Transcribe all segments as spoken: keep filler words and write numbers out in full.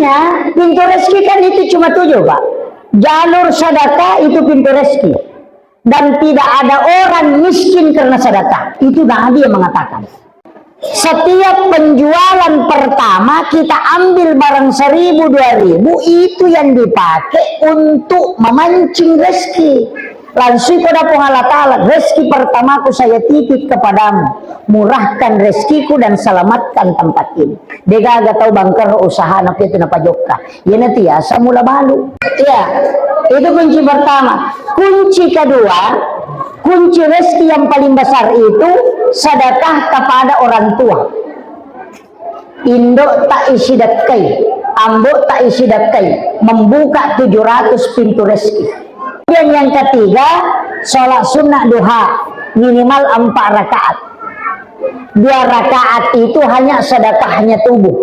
Ya, pintu rezeki kan itu cuma tujuh, Pak. Jalur sedekah itu pintu rezeki. Dan tidak ada orang miskin karena sedekah. Itu Nabi yang mengatakan. Setiap penjualan pertama kita ambil barang seribu, dua ribu, itu yang dipakai untuk memancing rezeki. Langsung kepada Puang Allah Ta'ala, rezeki pertamaku saya titip kepadamu. Murahkan rezekiku dan selamatkan tempat ini. Degaga tau bangker usahana itu napajokka. Iyana tiasa mula balu. Iya, itu kunci pertama. Kunci kedua, kunci rezeki yang paling besar itu sedekah kepada orang tua. Indo tak isi dekai, ambo tak isi dekai, membuka tujuh ratus pintu rezeki. Dan yang ketiga, sholat sunnah duha minimal empat rakaat. Dua rakaat itu hanya sedekahnya tubuh.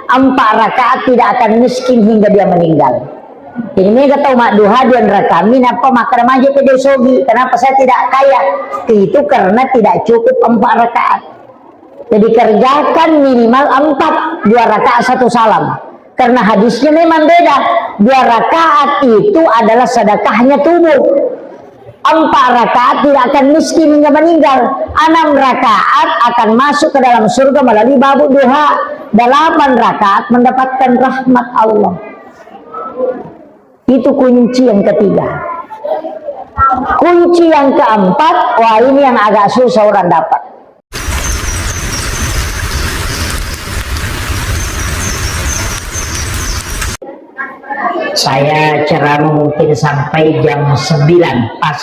Empat rakaat tidak akan miskin hingga dia meninggal. Ini mega tau madduha dua rakaat, minappa makkada maja pede sogi. Kenapa saya tidak kaya? Itu karena tidak cukup empat rakaat. Jadi kerjakan minimal empat, dua rakaat satu salam. Karena hadisnya memang beda. Dua rakaat itu adalah sedekahnya tubuh. Empat rakaat tidak akan miskin hingga meninggal. Enam rakaat akan masuk ke dalam surga melalui babu duha. Delapan rakaat mendapatkan rahmat Allah. Itu kunci yang ketiga. Kunci yang keempat, wah, ini yang agak susah orang dapat. Saya ceramah mungkin sampai jam sembilan pas.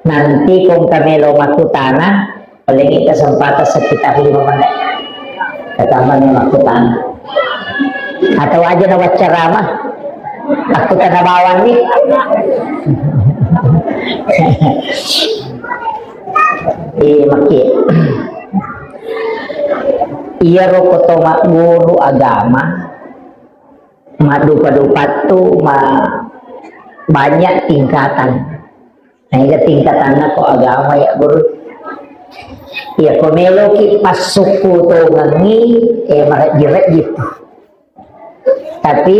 Nanti kong kamelo makkutana, paling kesempatan sekitar lima menit. Ketambah nih makkutana. Atau aja na wacceramah. Aku tana bawang nih. Iya, maki. Iya, roko to magguru agama. Maddupa-dupa tu ma-, banyak tingkatan. Nah, iya tingkatanna ko agama ya, Guru. Iya, ko meloki passukku tongengi, eh, marejji-rejji tu. Tapi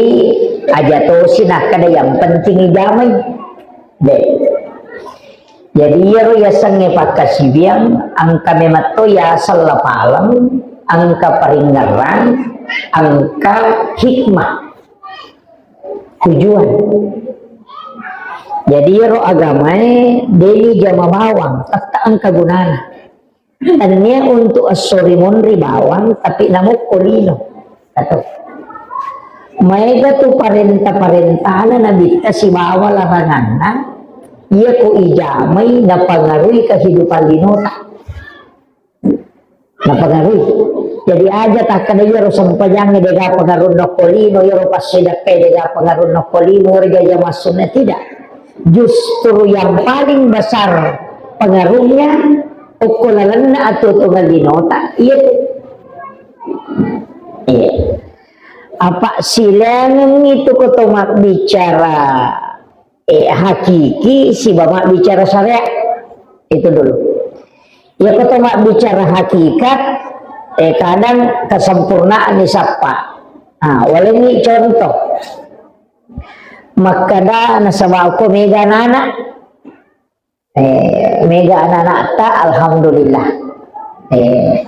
aja tosi nakkeda yang penting ijamai. Deh. Jadi iyaro yasengnge pakkasiwiang, engka memetto yaseng lapaleng, engka paringngerang, engka hikmah. Tujuan. Jadi iyaro agamae deni jama bawang, tette engka gunana. Tennia untuk esso rimunri bawang, tapi namukko lino. Atau maega tu parenta-parentana nabitta sibawa laranganna, iya ko ijamai napangarui kehidupan linota. Napengaruhi. Jadi aja takkeda iyaro sempajangnge dega pengaruhna ko lino, iyaro passidakkae dega pengaruhna ko lino, iyaro jaja massunna, tidak. Justru yang paling besar pengaruhnya okko lalenna atuo-tuongeng linota, iya tu. Iya. Apa silaingeng itu ko to mabbicara eh, hakiki sibawa bicara syariat. Itu dulu. Ya, ko to mabbicara hakikat, eh, kadang kesempurnaan disappa. Nah, walengngi contoh. Makkeda nasaba ko mega anak, eh, mega anak-anakta, alhamdulillah. Eh,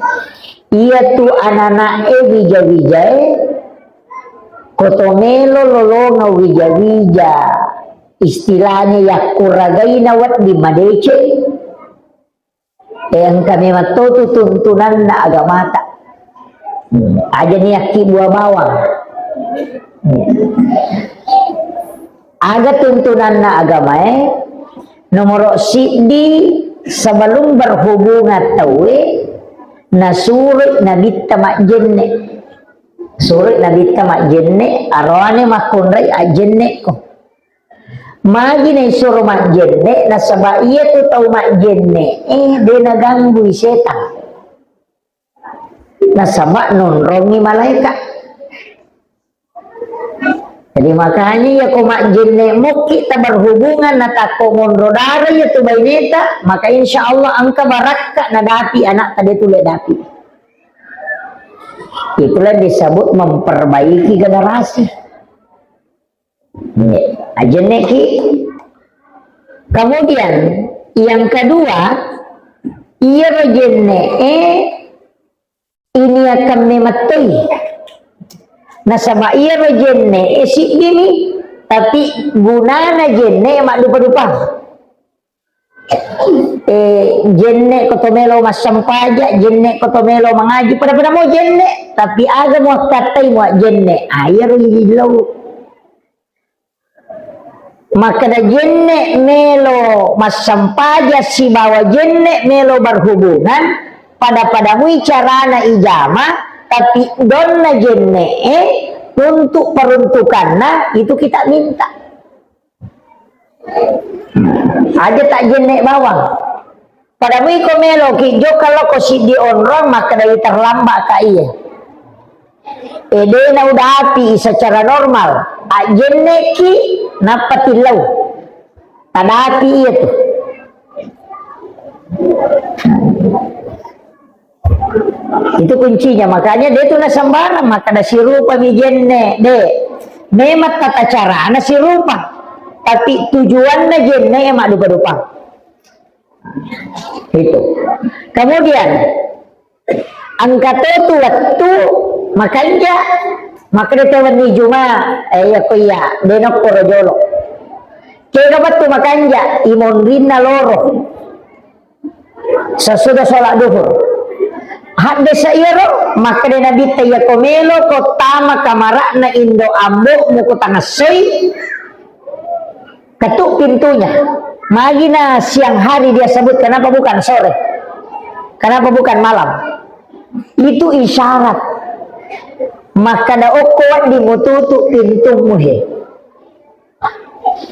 iya tu anak-anak e wija-wijae, ko to melo lolonga wija-wija, istilahnya yakkuragaina wedding madeceng, eh, engka memang to tu tuntunanna agamata. Hmm, aja ni yakki buah bawang. Hmm. Aga tuntunanna agamae, nomoro siddi, sebelum berhubungan tauwe, nasuroi nabitta majjenne. Suroi nabitta majjenne, aroane makkunrai ajjennekko. Magi naisuro majjenne, nasaba iya tu tau majjenne, eh, de naganggui setang. Nasaba nonrongi malaeka. Jadi makanya iya ko majjenne mukki taberhubungan na takko monro dara iya tu baineta, maka insya Allah engka barakka nadapi anakta de tule dapi. Itulah disebut memperbaiki generasi. Ajenneki. Kemudian yang kedua, iyaro jenne'e ini akan memettoi. Nasaba iyaro jenne'e siddimi, tapi gunana jenne'e maddupa-dupa. Eh, jenne ko to melo massampaja, jenne ko to melo mangaji, pada-pada mo jenne, tapi aga muakkattai mua jenne, ayaro jijillau. Makkeda jenne melo massampaja sibawa jenne melo berhubungan, pada-pada mui carana ijama, tapi donna jenne e untuk peruntukanna itu kita minta. Aja tak jenne bawang. Pada mui ko melo ki jokka lo ko siddi onrong, makkedai terlambat ka iya. Edena udapi secara normal. Ajenne ki nappa tillau. Tadapi iya tu. Itu kuncinya. Makanya dia tu na sembarang, maka ada sirupa mi jenne, de. Memang tata carana sirupa, tapi tujuanna jenne e maddupa-dupa. Itu. Kemudian, engka to tu wettu makanja, makkeda to wenni Juma, eh, iya ko iya, de nokkoro jolo. Kega wettu makanja, imonrinna loro. Sesudah sholat duhur. Haddesa iyaro, makkeda Nabitta, iya ko melo ko tama kamara'na indo ambo'mu ko tangassoi, ketuk pintunya. Magi na siang hari dia sebut, kenapa bukan sore? Kenapa bukan malam? Itu isyarat. Makkeda okko wedding mututu pintumu he.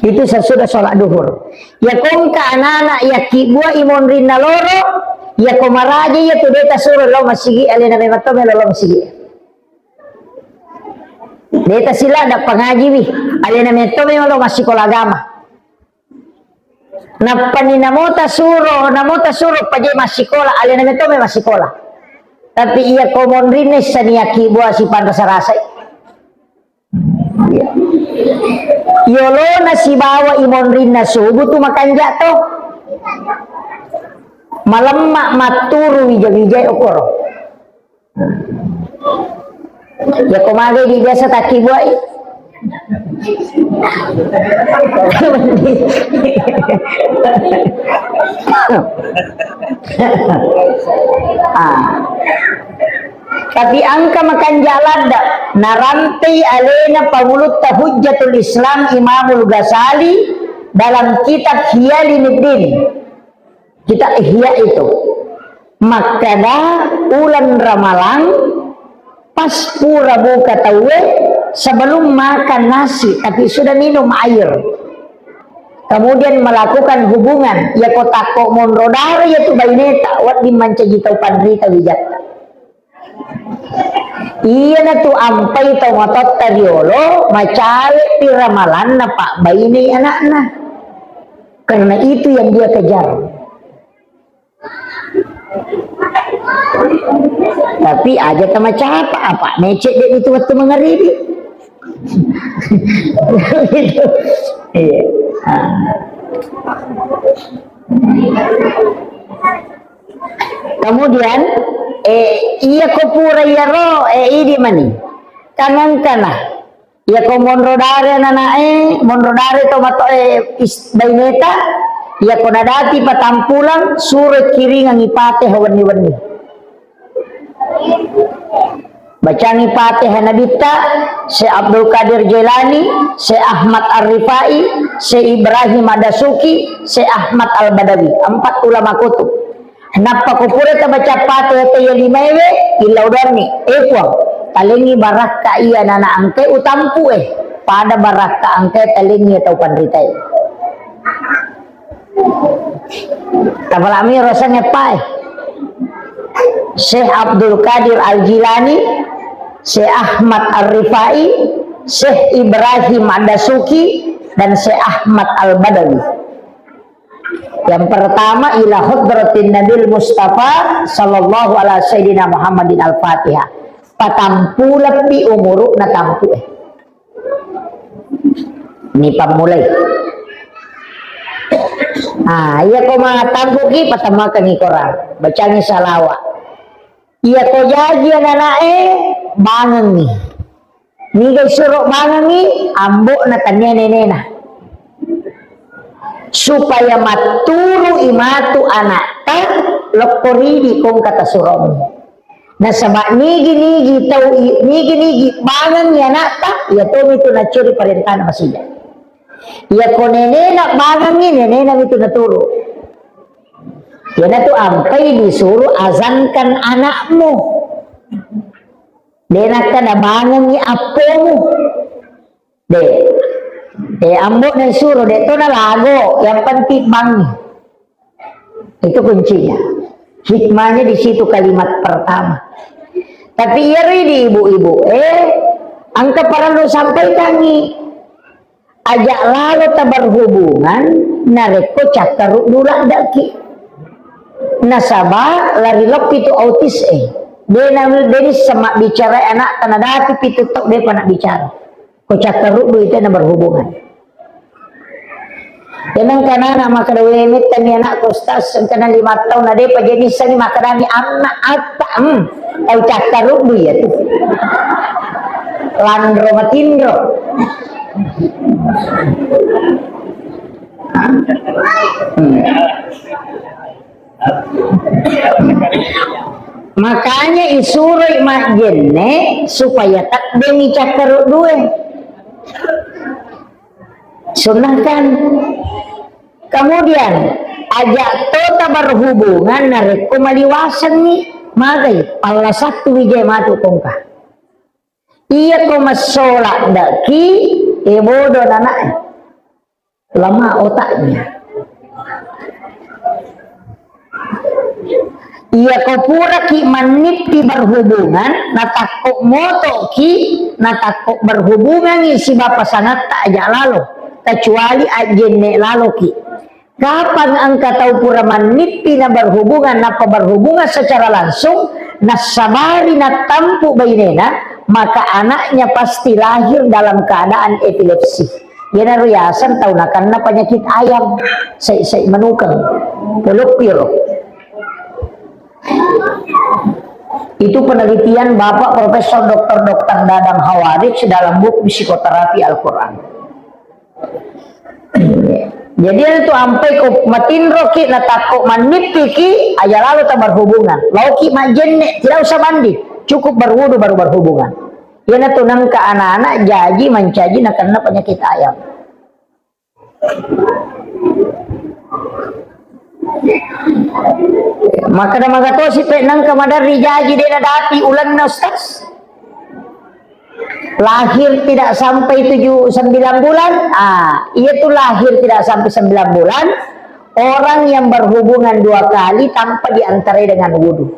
Itu sesudah sholat duhur. Ya kongka anak-anak ya kibua imonrinna loro, ya ko maraja ya tu deta suruh lo masigi, alena memang to melo lo masigi. Deta sila ada pengaji wi, alena metto memang lo massikola agama. Nappani namota suro, namota suro paje massikola, alena metto memang massikola. Tapi iya ko monrinna sania kibua sipanrasa-rasai. Yolona sibawa imonrinna subuh tu makanja to. Malemma matturu wija-wijai okoro. Ya ko magai di biasa takki buai. Ah. Tapi engka makanja ladda, narantei alena pangulutta Hujjatul Islam Imamul Ghazali dalam kitab Ihya Ulumuddin. Kitab Ihya itu. Makkada ulan Ramalang pas pura buka tauwe, sebelum makan nasi, tapi sudah minum air. Kemudian melakukan hubungan, ya ko takko monro dara ya tu baineta, wedding mancaji tau panrita wijatta. Iyana tu ampai tau matotta riolo, macawe pi ramalanna pabbainei anakna. Karena itu yang dia kejar. Tapi aja tamacapa, apa mecek dek itu waktu mengeribi. Iya. Ah. Kemudian, eh, iya ko pura iyaro, eh, idi mani. Kangang kana. Iya ko monro dare ananae, monro dare to mato, eh, is-, baineta, iya ko nadati patampulang, suro kiringang ipate wenni-wenni. Bacangi Fatihah Nabitta, Syekh Abdul Qadir Jailani, Syekh Ahmad Ar-Rifai, Syekh Ibrahim Ad-Dasuki, Syekh Ahmad Al-Badawi. Empat ulama kutub. Nappa ko pura tabaca Fatihah taiya limaewe, illau doanni, "Eh Puang, talengi barakka iya nana angke utampu eh, pada barakka angke talengi tau panritae." Tapalami rosang eppae. Syekh Abdul Qadir Al-Jilani, Syekh Ahmad Ar-Rifai, Syekh Ibrahim Ad-Dasuki, dan Syekh Ahmad Al-Badawi. Yang pertama, ila hadratin Nabil Mustafa sallallahu ala sayyidina Muhammadin Al-Fatihah. Patampuleppi umuru'na tampu'e. Ni pammulai. Ah, iya ko matampuki, patamakengngi Quran, bacangngi salawat. Iya ko jaji anana'e, bangengngi. Niga isuro bangengngi, ambo'na tania nenena. Supaya matturu'i matu ana'ta lokko ridi kongka tasuromu. Nasaba nigi-nigi tau i-, nigi-nigi bangengngi ana'ta, iya tomi tu nacuri parentana masija. Iya ko nenena bangengngi, nenena mitu naturu. Iyanatu ampai disuru azankan anakmu. De nakkeda bangengngi appomu. De. Eh, ambo na suro, de to nalago, yang penting bangi. Itu kuncinya. Hikmahnya di situ kalimat pertama. Tapi iya ri di ibu-ibu, eh, engka parellu sampaikangngi. Aja lalo taberhubungan, narekko cakkaruddu laddeki. Nasaba lari lokki tu autis, eh. De na, de nisseng mabbicara anak, tanadapi pitu tau, de pa nabbicara. Ko cakkaruddu itu na berhubungan. Tenang kanana makkeda, "We, mettani anakku, Ustaz, engkana lima tahun, na depa je nissengi makkedani anna atta, hmm, tau cakkaruddu iya tu." Lanro matinro. Hmm. Makanya isuroi majjenne supaya teddengi cakkaruddue. Sunnahkan. Kemudian, aja tota berhubungan narekko maliwasengngi, magai, palla sattu wijai matu kongka. Iya ko massola deki, eh, bodoh anaknya. Lemah otaknya. Iya ko puraki mannippi berhubungan, natakko motoki, natakko berhubungangi siba pasangatta aja lalo, kecuali ajjenne laloki. Kapan engka tau pura mannippi na berhubungan, nappa berhubungan secara langsung, nassabari nattampu bainena, maka anaknya pasti lahir dalam keadaan epilepsi. Iyanaro yaseng tau nakenna penyakit ayam, sai-sai manukeng, polopiro. Itu penelitian Bapak Profesor Doktor Doktor Dadang Hawadij dalam buku Psikoterapi Al-Quran. Jadi itu ampai ko matinroki, natakko mannippiki, aja lalo ta berhubungan. Laoki majjenne, tidak usah mandi, cukup berwudu baru berhubungan. Iyanatu nengka anak-anak jaji mancaji nakenna penyakit ayam. Makkeda magatosi pe nengka maderri jaji de nadapi ulenna, Ustaz. Lahir tidak sampai tujuh, sembilan bulan. Ah, iya tuh lahir tidak sampai sembilan bulan. Orang yang berhubungan dua kali tanpa diantarai dengan wudhu.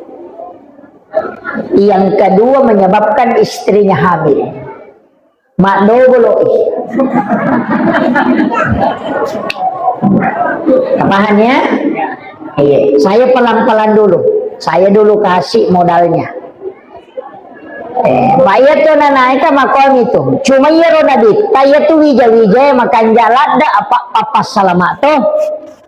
Yang kedua menyebabkan istrinya hamil. Maddobolo'i. Paham ya? Iya, saya pelan-pelan dulu. Saya dulu kasih modalnya. Eh, Pak, iya tuh nanaika makomi tuh. Cuma iya ro Nabitta, iya tuh wija-wija makanja ladda apa, apa salama tuh.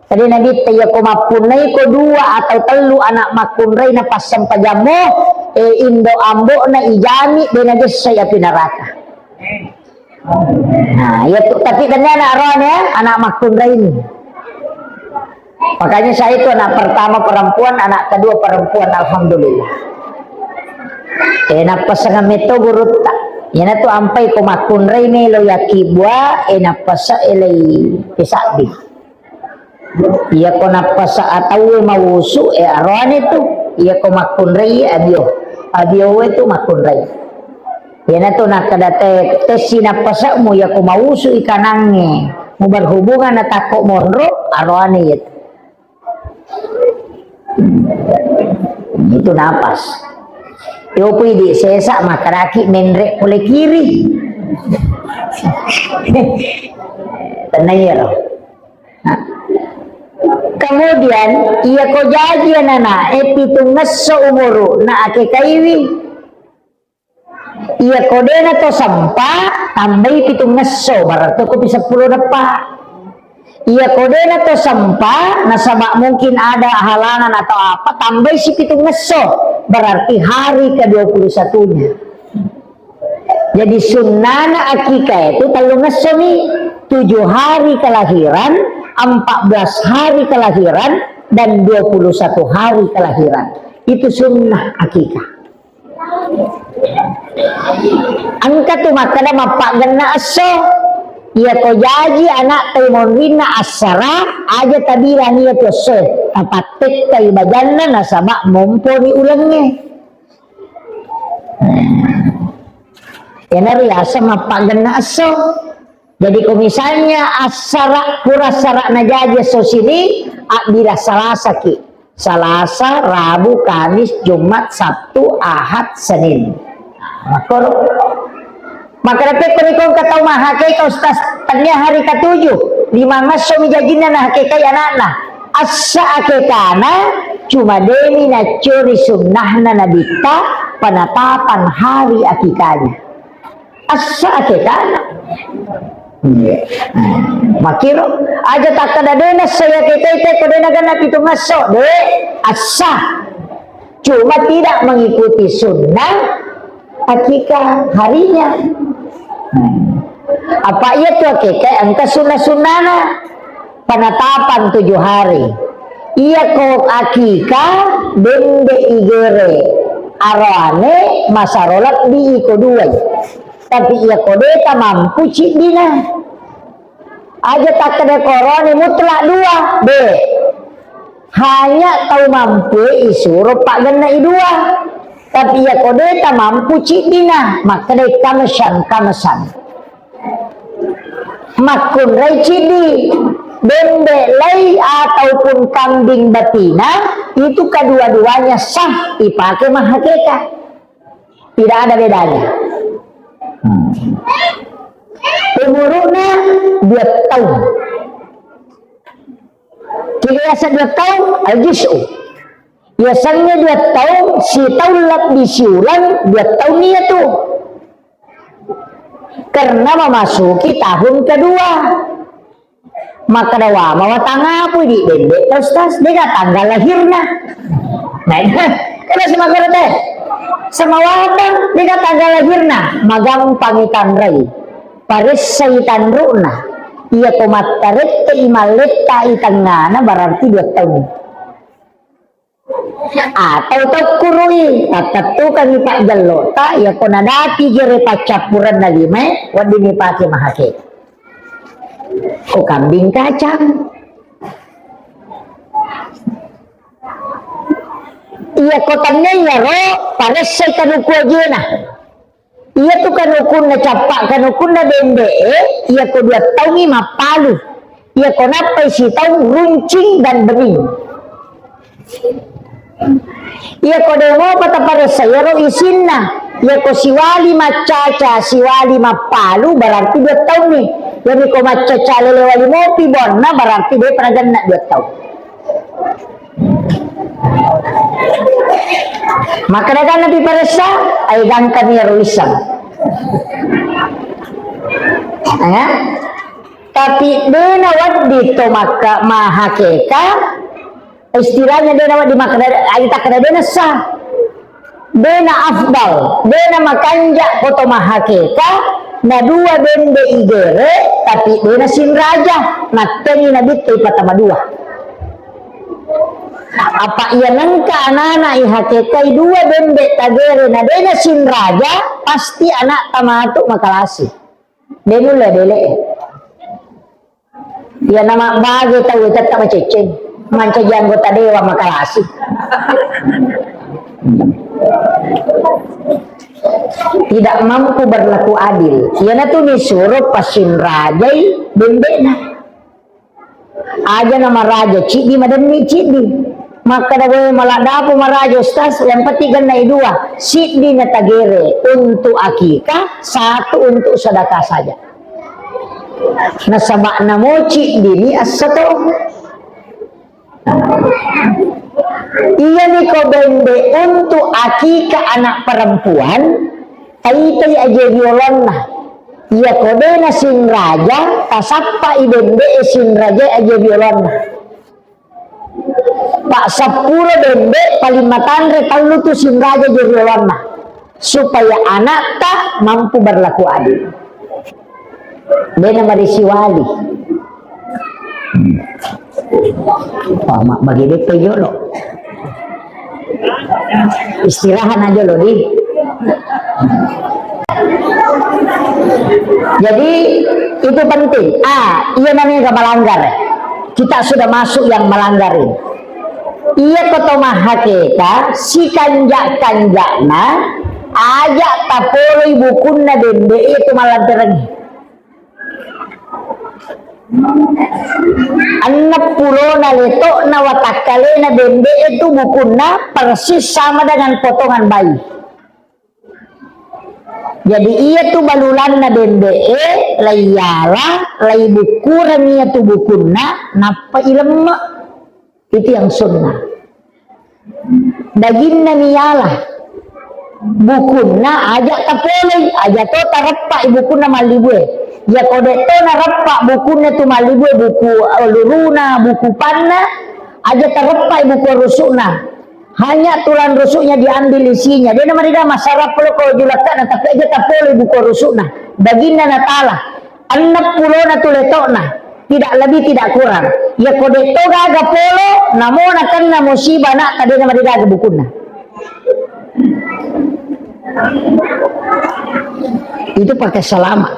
Jadi Nabitta, iya ko mappunnai ko dua atau tellu anak makkunrai na passempajammu, eh, indo ambo'na ijami, de nagessai api neraka. Nah, iya tuh. Tapi ternyata anak rohani ya, anak makkunrai ini. Makanya saya itu anak pertama perempuan, anak kedua perempuan, alhamdulillah. Eh, nappasang metto gurutta. Iyana tu ampai ko makkunrai melo yakibua, eh, nappasa elei pisabbi. Iya ko nappasa atauwe mawusu, eh, aroane tu. Iya ko makkunrai, abio. Abiowe tu makkunrai. Iyana tu nakkeda te, tessi nappasa'mu, iya ko mawusu ikanangnge, mu berhubungan na takko monro, aroane iya tu. Itu napas. Yopu idi sesa makaraki menre pole kiri. Tenang ya, loh. Nah. Kemudian, iya ko jaji anana, eh, pitungngesso umuru na akekaiwi. Iya ko dena to sempa, tambai pitung esso, berarti ko pi seppulo deppa. Iya ko dena to sempa, nasaba mungkin ada halangan atau apa, tambai si pitung esso, berarti hari kedua puluh satunya. Jadi sunnana akikah itu tellung esso mi, tujuh hari kelahiran, empat belas hari kelahiran, dan dua puluh satu hari kelahiran. Itu sunnah akikah. Engka tu makkeda mappaggenna esso. Iya ko jaji anak tai monrinna assara, aja tabilang iya tu esso. Tapattekkai bajanna nasaba momponi ulengnge. Iyana riaseng mappaggenna esso. Jadi ko misalnya assara, pura assara najaji esso sini, abbila Salasaki. Salasa, Rabu, Kamis, Jumat, Sabtu, Ahad, Senin. Makkoro. Makkeda pekko ni kongka tau mahakeka Ustaz, tania hari ketujuh, lima esso mi jajinna nahakekai anakna. Assa akekana, cuma demi naccori sunnahna nabitta, penetapan hari akikanya. Assa akekana. Iya. Makkiro, aja takkeda dena assa akekai te ko dena ganna pitung esso, de, assa. Cuma tidak mengikuti sunnah akikah harinya. Apa iya tu akikah engka sunnah-sunnahna. Penetapan tujuh hari. Iya ko akikah bembe igere. Aroane masaro lebbi iko duai. Tapi iya ko deta mampu ciddina. Aja takkeda koroni mutlak dua, de. Hanya tau mampu isuro paggenna i dua. Tapi iya ko deta mampu ciddina, makkeda kamesan, kamesan. Makkunrai ciddi, bembe lai ataupun kambing betina, itu kedua-duanya sah dipakai mahakeka. Tidak ada bedanya. Hmm. Umuruna dua tahun. Tidak biasa dua tahun, al-juz'u. Biasanya dua tahun, si tahun lebih si ulang, dua tahun iya tu. Karena memasuki tahun kedua. Makkeda wa, mawa tangapui di bembe, Ustaz, dega tanggal lahirna. Nah, kena semakara teh. Semawatang, dega tanggal lahirna. Magampang itanrai. Paressai tanruna. Iya ko mattarette imalletta i tengngana berarti dua tahun. Atau tokkurui, tattettukangi pajjellota, iya ko nadapi gere paccappurenna limae, wedding nipake mahake. Ko kambing kacang. Iya ko tenne iyaro, paressai kanuku ajena. Iya tu kanukunna cappa, kanukunna bembe e, iya ko dua taungi mappalu. Iya ko nappai sitaung runcing dan bening. Iya ko demo pata paressa iyaro isinna. Iya ko siwali maccaca, siwali mappalu, berarti dua taungi. Jadi ko maccaca lele wali mopi bonna, berarti de pernah genna dua taung. Makkeda kan napi paressa, ai gangkani ero lisseng. Ya? Tapi dena waddi to makka mahakeka, istilahnya dena waddi makkeda, ai takkeda dena sah. Dena afdal, dena makanja poto mahakeka, na dua bembe igere, tapi dena sinraja, nattengi nabitte ipatama dua. Apa iya nengka anana ihakekai dua bembe tagere na dena sinraja, pasti anak tamatu makalasi. Denulle dele. Iya, nama bage tau tette macecceng. Mancaji anggota dewan makalasi. Tidak mampu berlaku adil. Iyana tu nisuro passinrajai bembena. Aja nama raja ciddi madenni ciddi. Makkeda we maladdapu maraja Ustaz, yang penting genna i dua. Siddi na tagere untuk akikah, satu untuk sedekah saja. Nasaba namo ciddi ni essa to. Iya ni ko bembe untuk akikah anak perempuan, Aitai aje riolonna. Iya ko de' nasinraja, tasappai bembe'e sinraja aje riolonna. Pa' seppulo bembe' paling matanre tellu tu sinraja aje riolonna. Supaya anakta mampu berlaku adil. De' namarisiwali. Wah, ma-, bagi depe jolo. Istirahat aja lo, di. Jadi, itu penting. Ah, iya namanya gak melanggar. Kita sudah masuk yang melanggar ini. Iya ko to mahakeka, si kanja-kanjana, aja tapoloi bukunna bembe itu malamperengi. Enneng pulona letokna watakkalena bembe'e tu bukunna persis sama dengan potongan bayi. Jadi iya tu balulanna bembe'e, laiyala, laibukkureng iya tu bukunna, nappa ilemme'. Itu yang sunnah. Daginna miyala. Bukunna aja tapolei, aja to tareppa bukunna mallibue. Ya ko de' to nareppa bukunna tu mallibue, buku, eh, luruna, buku panna, aja tareppa buku rusukna. Hanya tulang rusuknya diambil isinya. De' namariga masarap lo ko julakana, tapi aja tapolei buku rusukna. Daginna natala. Enneng pulona tu letokna, tidak lebih, tidak kurang. Ya ko de' to gaga polo, namo nakenna musibah anakta de' namarigaga bukunna. Itu pakai selama.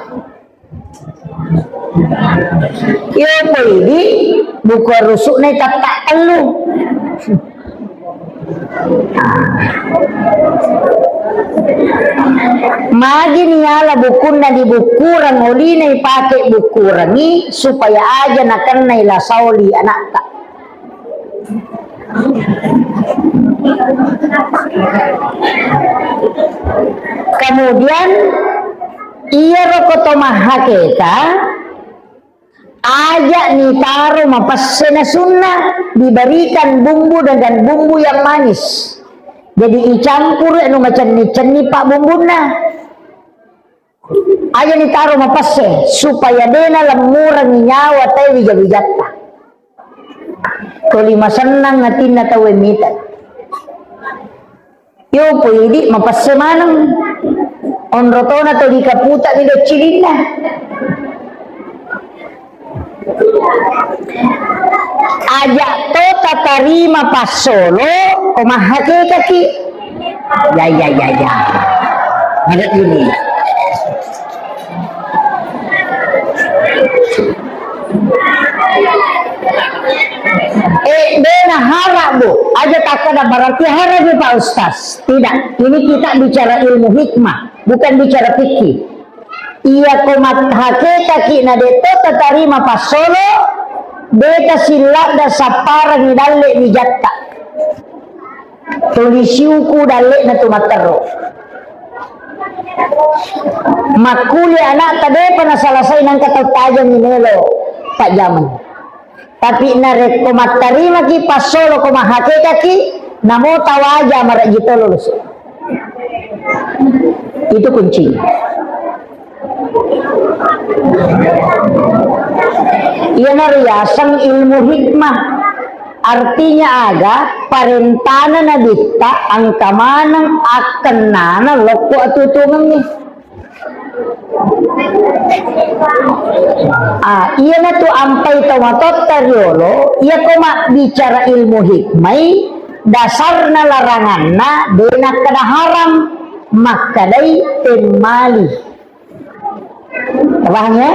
Iyo, ko idi buku rusukna tatta tellu. Magi niyala bukunna dibukkureng, olina ipake bukkurengi supaya aja nakennai lasaoli anakta. Kemudian, iyaro ko to mahakeka, aja nitaro mapesse na sunna, diberikan bumbu dengan bumbu yang manis. Jadi icampur anu macenni-cenni pak bumbunna. Aja nitaro mapesse supaya de' nalemmurengi nyawa tau wija-wijatta. Toli masennang atinna tau e mita. Yo, po idi mapesse maneng. Onro tona to dikaputa ni doccilinna. Aja to tatarima passolo, ko mahakekaki. Ya, ya, ya, ya. Ada ini. Eh, de' nahara, Bu. Aja takkeda berarti hara di Pak Ustaz. Tidak. Ini kita bicara ilmu hikmah, bukan bicara fikih. Iya ko mat-, hakekaki na de' to tatarima passolo, de' tasilladda sapparengi dalle' wijatta. Tuli siuku dalle'na tu matterru. Makkuli anakta de'pa nasalasai nangka tau tajang ni melo pajjamang. Tapi narekko mattarimaki passolo ko mahakekaki, namo tawaja marejji to lulusu. Itu kuncinya. Iyana riaseng ilmu hikmah. Artinya aga? Parentana nabitta engka maneng akkennana lokko atutungengnge. Ah, iyanatu ampai tomatoatta riolo, iyako mabbicara ilmu hikmai, dasarna laranganna de nakkeda haram, makkedai pemmali. Paham ya?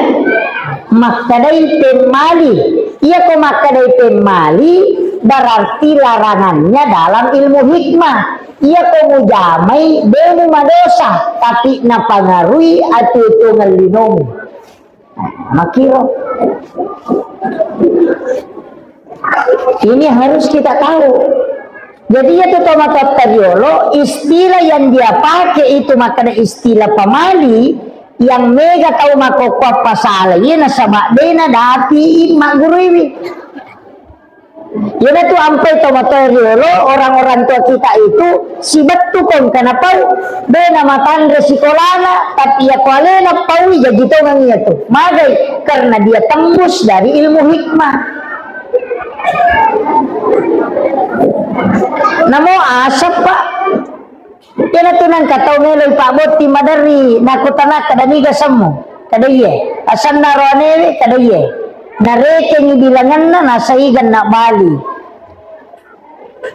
Makkedai pemmali. Iyako makkedai pemmali, berarti larangannya dalam ilmu hikmah. Iyako mujamai, de mumadosa, tapi napangarui atuo-tuongeng linomu. Makkiro. Ini harus kita tahu. Jadi, iyatu tomatoatta riolo, istilah yang dia pakai itu makkeda istilah pamali, yang mega tau makkokkoe pasala, iya nasaba de nadapi magguruiwi. Iyanatu ampai tomatoa riolo, orang-orang tua kita itu sibettu ko engka napau, de namatanre sikolana, tapi iya ko alena paui jaji tongeng iyatu. Magai? Karena dia tembus dari ilmu hikmah. Namo asap, Pak. Iyanatu nengka tau meloi pabbotting maderri, nakutana kada niga semmu, kada iye. Asenna roanewe, kada iye. Narekengi bilangenna, nasai genna bali.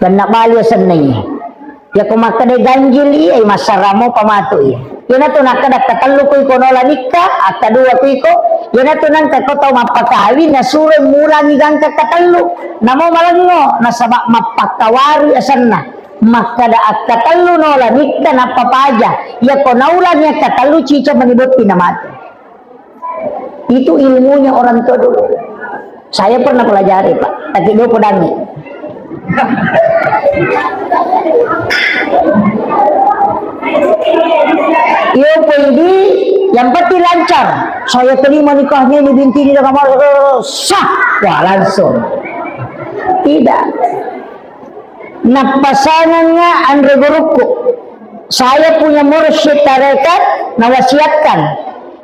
Genna bali asenna iye. Yako makkeda ganjil iye, massaramo pamatu iye. Iyanatu nakkeda katellu kui ko nola nikka, akkadua kui ko. Iyanatu nengka ko tau mappakawing, nasuro mulangi gangka katellu. Namo malengo, nasaba mappakkawarui asenna. Makkeda akkatellu nola nikka nappa paja. Yako naulangi akkatellu, ciceng mani botting namate. Itu ilmunya orang tua dulu. Saya pernah pelajari, Pak. Tapi dua pedangi. Iyo, pedi, yang penting lancar. Saya terima nikahnya ini binti ini dengan sah. Wah, langsung. Tidak. Nappasangengnga anre gurukku, saya punya mursyid tarekat, nawasiatkan,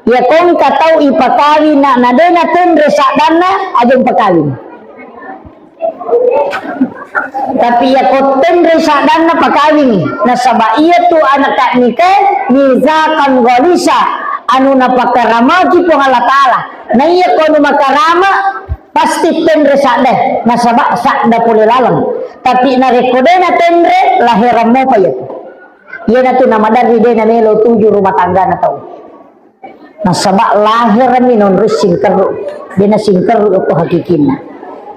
iya ko engka tau ipakawinna, na de natenre saddanna, aja mpakawing. Tapi iya ko tenre saddanna, pakawingi. Nasaba iya tu anak nikah, mizaqan ghalisa, anu napakaramaki Puang Allah Ta'ala. Na iya ko anu makarama, pasti tenre sadda, nasaba sadda pole laleng. Tapi narekko de natenre, laherang mopa iyatu. Iyanatu namaderri de namelo tuju rumah tanggana tau. Nasaba laherami nonroi singkerru, de nasingkerru ko hakikinna.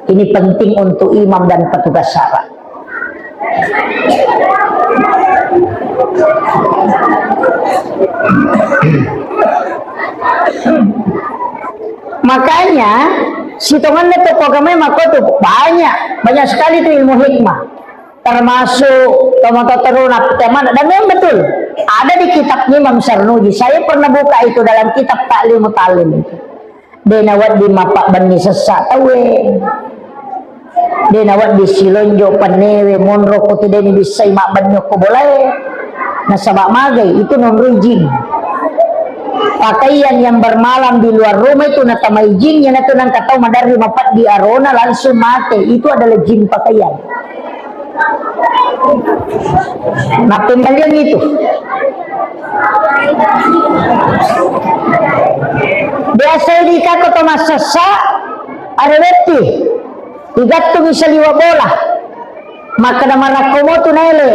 Ini penting untuk imam dan petugas syara. Makanya, sitongenna tokoh agama makko tu banyak, banyak sekali tu ilmu hikmah. Termasuk tomatoa teruna, teman, dan memang betul. Ada di kitabnya Imam Sarnuji. Saya pernah buka itu dalam kitab Ta'lim Muta'allim itu. De nawedding mappabbenni sessa tauwe. De nawedding silonjo pennewe monro ko tu de nibissai mabbenni ko bolae. Nasaba magai itu nonroi jin. Pakaian yang bermalam di luar rumah itu natamai jin, iyanatu nengka tau maderri mapeddi arona langsung mate. Itu adalah jin pakaian. Mappembalian itu. Biasa di kako to massessa, arewetti. Igattungi saliwa bola. Makkeda marakko motu naele.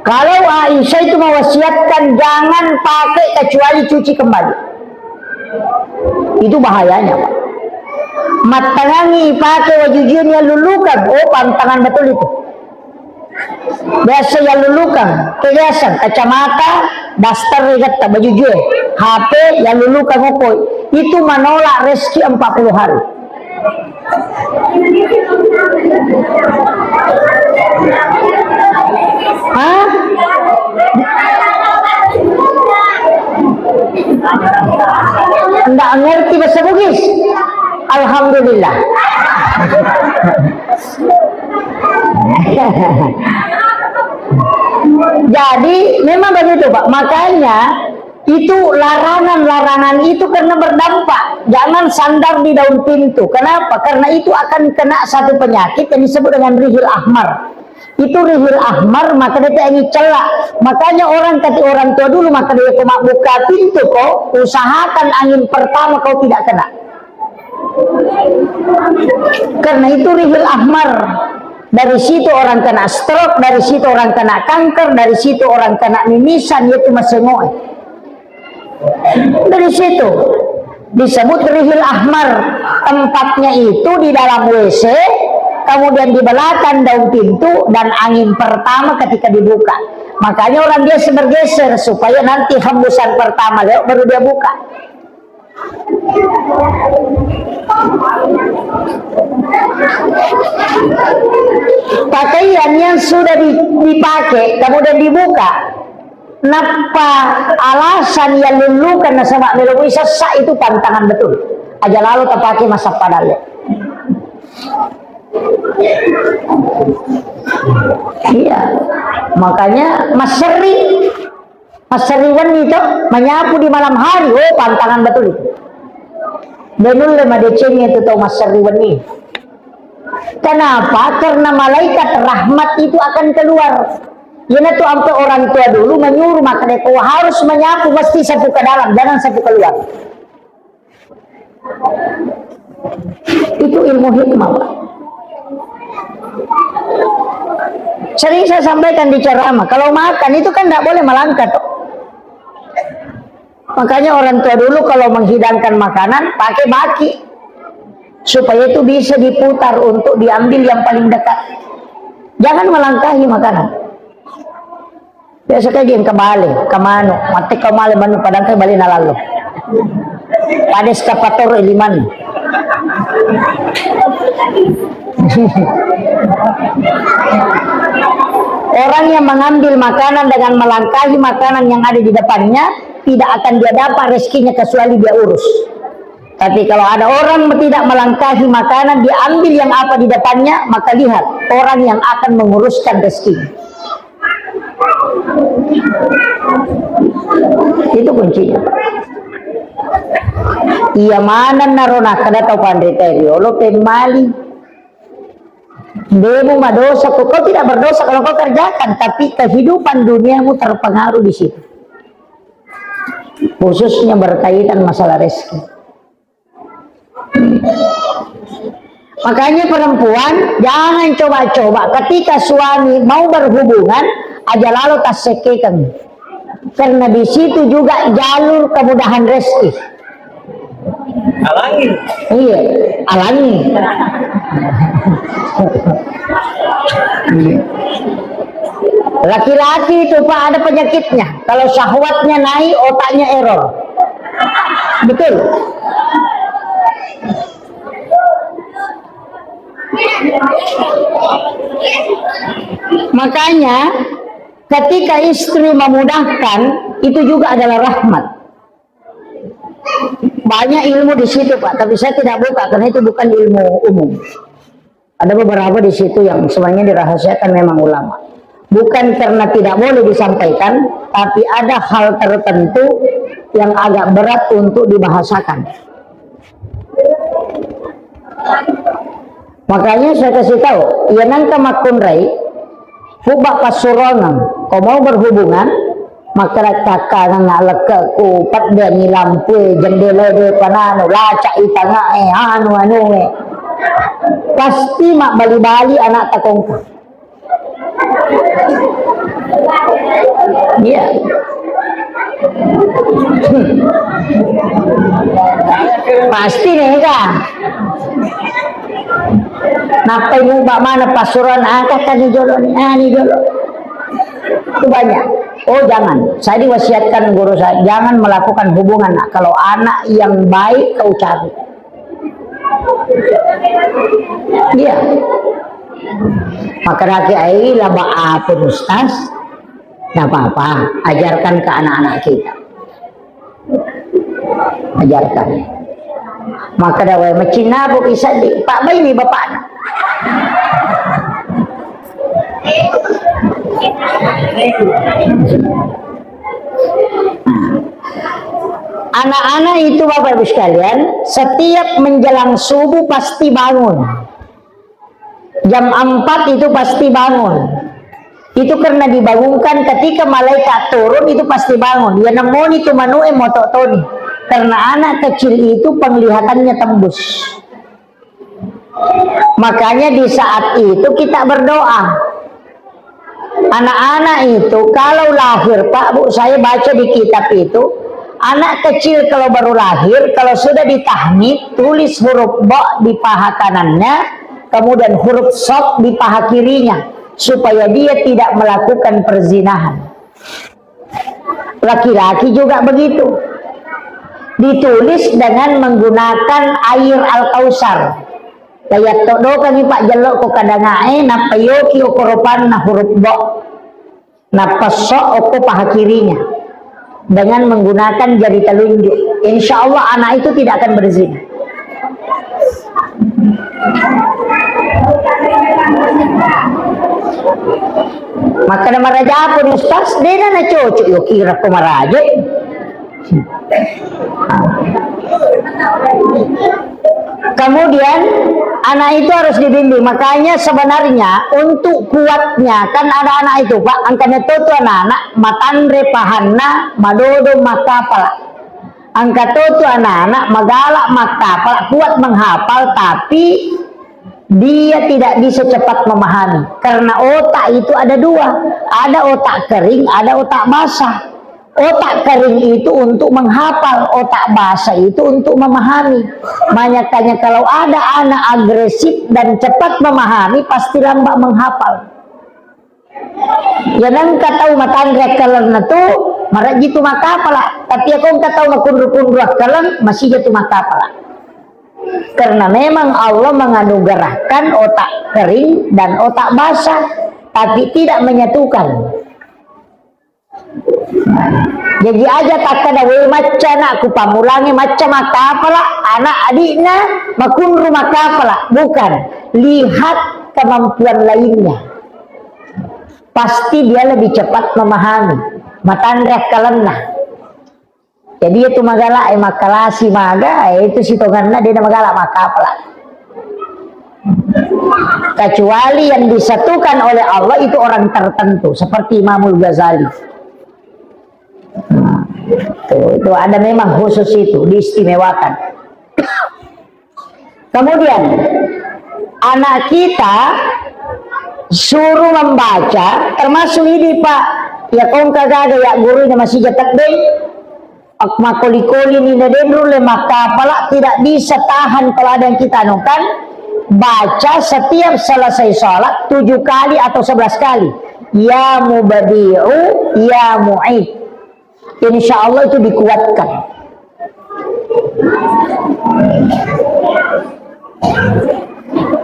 Kalau Aisyah itu mewasiatkan jangan pakai kecuali cuci kembali. Itu bahayanya, Pak. Mattangangi ipake wajujue ni yallulukang. Oh, pantangan betul itu. Biasa yallulukang, kebiasaan, kacamata, daster, getta, baju jue, H P, yallulukang okoi. Itu menolak rezeki empat puluh hari. Hah? Ndak ngerti bahasa Bugis? Alhamdulillah. Jadi, memang begitu, Pak. Makanya, itu larangan-larangan itu karena berdampak. Jangan sandar di daun pintu. Kenapa? Karena itu akan kena satu penyakit yang disebut dengan rihil ahmar. Itu rihil ahmar, maka dia tak angin celak. Makanya orang kata orang tua dulu, maka dia ko mabbuka pintu ko, usahakan angin pertama kau tidak kena. Karena itu rihil ahmar. Dari situ orang kena stroke, dari situ orang kena kanker, dari situ orang kena mimisan, yaitu masengoe. Dari situ disebut rihil ahmar. Tempatnya itu di dalam W C, kemudian di belakang daun pintu, dan angin pertama ketika dibuka. Makanya orang biasa bergeser supaya nanti hembusan pertama lewat baru dia buka. Pakaian yang sudah di- dipakai, kemudian dibuka, nappa alasan yallullukang nasaba melo mui sessa, itu pantangan betul. Aja lalo tapake massappa dalle. Iya, makanya masserri, masserri wenni to, menyapu di malam hari, oh, pantangan betul itu. De' nulle madecengi itu tau masserri wenni. Kenapa? Karena malaikat rahmat itu akan keluar. Iyanatu ampe orang tua dulu menyuruh, maka dia harus menyapu, mesti sapu ke dalam, jangan sapu keluar. Itu ilmu hikmah, Pak. Sering saya sampaikan di ceramah, kalau makan itu kan tidak boleh melangkah, toh. Makanya orang tua dulu kalau menghidangkan makanan, pakai baki. Supaya itu bisa diputar untuk diambil yang paling dekat. Jangan melangkahi makanan. Biasa kayak gini, ke bale, ke manu, mate ke male manu, padahal ke bale nalallo. Pada eskapator liman. Orang yang mengambil makanan dengan melangkahi makanan yang ada di depannya, tidak akan dia dapat rezekinya kecuali dia urus. Tapi kalau ada orang tidak melangkahi makanan, dia ambil yang apa di depannya, maka lihat orang yang akan menguruskan rezekinya. Itu kuncinya. Iya maneng naro nakkeda tau panrita riolo pemmali. Demu madosa, kau, kau tidak berdosa kalau kau kerjakan, tapi kehidupan duniamu terpengaruh di situ. Khususnya berkaitan masalah rezeki. Makanya perempuan jangan coba-coba ketika suami mau berhubungan, aja lalo tassekkekeng. Karena di situ juga jalur kemudahan rezeki. Alangi. Iya, alangi. Laki-laki itu, Pak, ada penyakitnya. Kalau syahwatnya naik, otaknya error. Betul? Makanya, ketika istri memudahkan, itu juga adalah rahmat. Banyak ilmu di situ, Pak, tapi saya tidak buka karena itu bukan ilmu umum. Ada beberapa di situ yang sebenarnya dirahasiakan memang ulama. Bukan karena tidak boleh disampaikan, tapi ada hal tertentu yang agak berat untuk dibahasakan. Makanya saya kasih tahu, iya nangka makkunrai, hubba passuroangeng, ko mau berhubungan, makkeda cakkangang lekkeku, peddengi lampue, jendela de pananu, laca i tangae, anu anue. Pasti mabbali-bali anak takongka. Iya. Pasti nega. Nappai muba mana pasuruan angkat tadi jolo ni, ani jolo. Itu banyak. Oh, jangan. Saya diwasiatkan guru saya, jangan melakukan hubungan, Nak. Kalau anak yang baik kau cari. Iya. Maka laki ai laba apa, Ustaz? Tidak apa-apa, ajarkan ke anak-anak kita. Ajarkan. Maka dawai macina bu bisa di Pak Baini bapaknya. Anak-anak itu, Bapak Ibu sekalian, setiap menjelang subuh pasti bangun. Jam empat itu pasti bangun. Itu karena dibangunkan ketika malaikat turun, itu pasti bangun. Dia nemoni tu manu'e moto toni. Karena anak kecil itu penglihatannya tembus. Makanya di saat itu kita berdoa. Anak-anak itu kalau lahir, Pak, Bu, saya baca di kitab itu, anak kecil kalau baru lahir, kalau sudah ditahmid, tulis huruf ba di paha kanannya, kemudian huruf sad di paha kirinya, supaya dia tidak melakukan perzinahan. Laki-laki juga begitu. Ditulis dengan menggunakan air Al-Kausar. Layat todokangi Pak jello ko kadangae, nappa yoki okoropanna huruf ba. Nappa so okko paha kirinya dengan menggunakan jari telunjuk. Insya Allah anak itu tidak akan berzina. Makkeda maraja pun ustaz, dena na cocok yo kira ko maraja. Kemudian anak itu harus dibimbing. Makanya sebenarnya untuk kuatnya kan ada anak itu, Pak, angkanya tuh anak-anak matanre pahanna madodo makapala. Angka tuh anak-anak magalak makapala, kuat menghafal, tapi dia tidak bisa cepat memahami. Karena otak itu ada dua, ada otak kering, ada otak basah. Otak kering itu untuk menghafal, otak basah itu untuk memahami. Makanya kalau ada anak agresif dan cepat memahami, pasti lambat menghafal. Ya nengka tau matanre akkalenna tu, marejji tu makapala. Tapi ya kau engka tau makunru-kunru akkaleng, masih jatu makapala. Karena memang Allah menganugerahkan otak kering dan otak basah, tapi tidak menyatukan. Jaji aja takkeda, "We, macca anakku, pammulangi macca makkapala, anak adikna makunru makkapala." Bukan. Lihat kemampuan lainnya. Pasti dia lebih cepat memahami. Matanre akkalenna. Jadi itu magala, eh, makkalasi maga, eh, itu sitonganna dia magala makkapala. Kecuali yang disatukan oleh Allah itu orang tertentu, seperti Imamul Ghazali. Nah, itu, itu ada memang khusus itu, diistimewakan. Kemudian, anak kita suruh membaca, termasuk ini, Pak, ya kongka gaga ya guru ini masih jetak deh. Ak-, makoli-koli ni na denru le makkapala, tidak bisa tahan kalau ada yang kita anukan, baca setiap selesai sholat tujuh kali atau sebelas kali. Ya mubadi'u, ya mu'id. Insya Allah itu dikuatkan.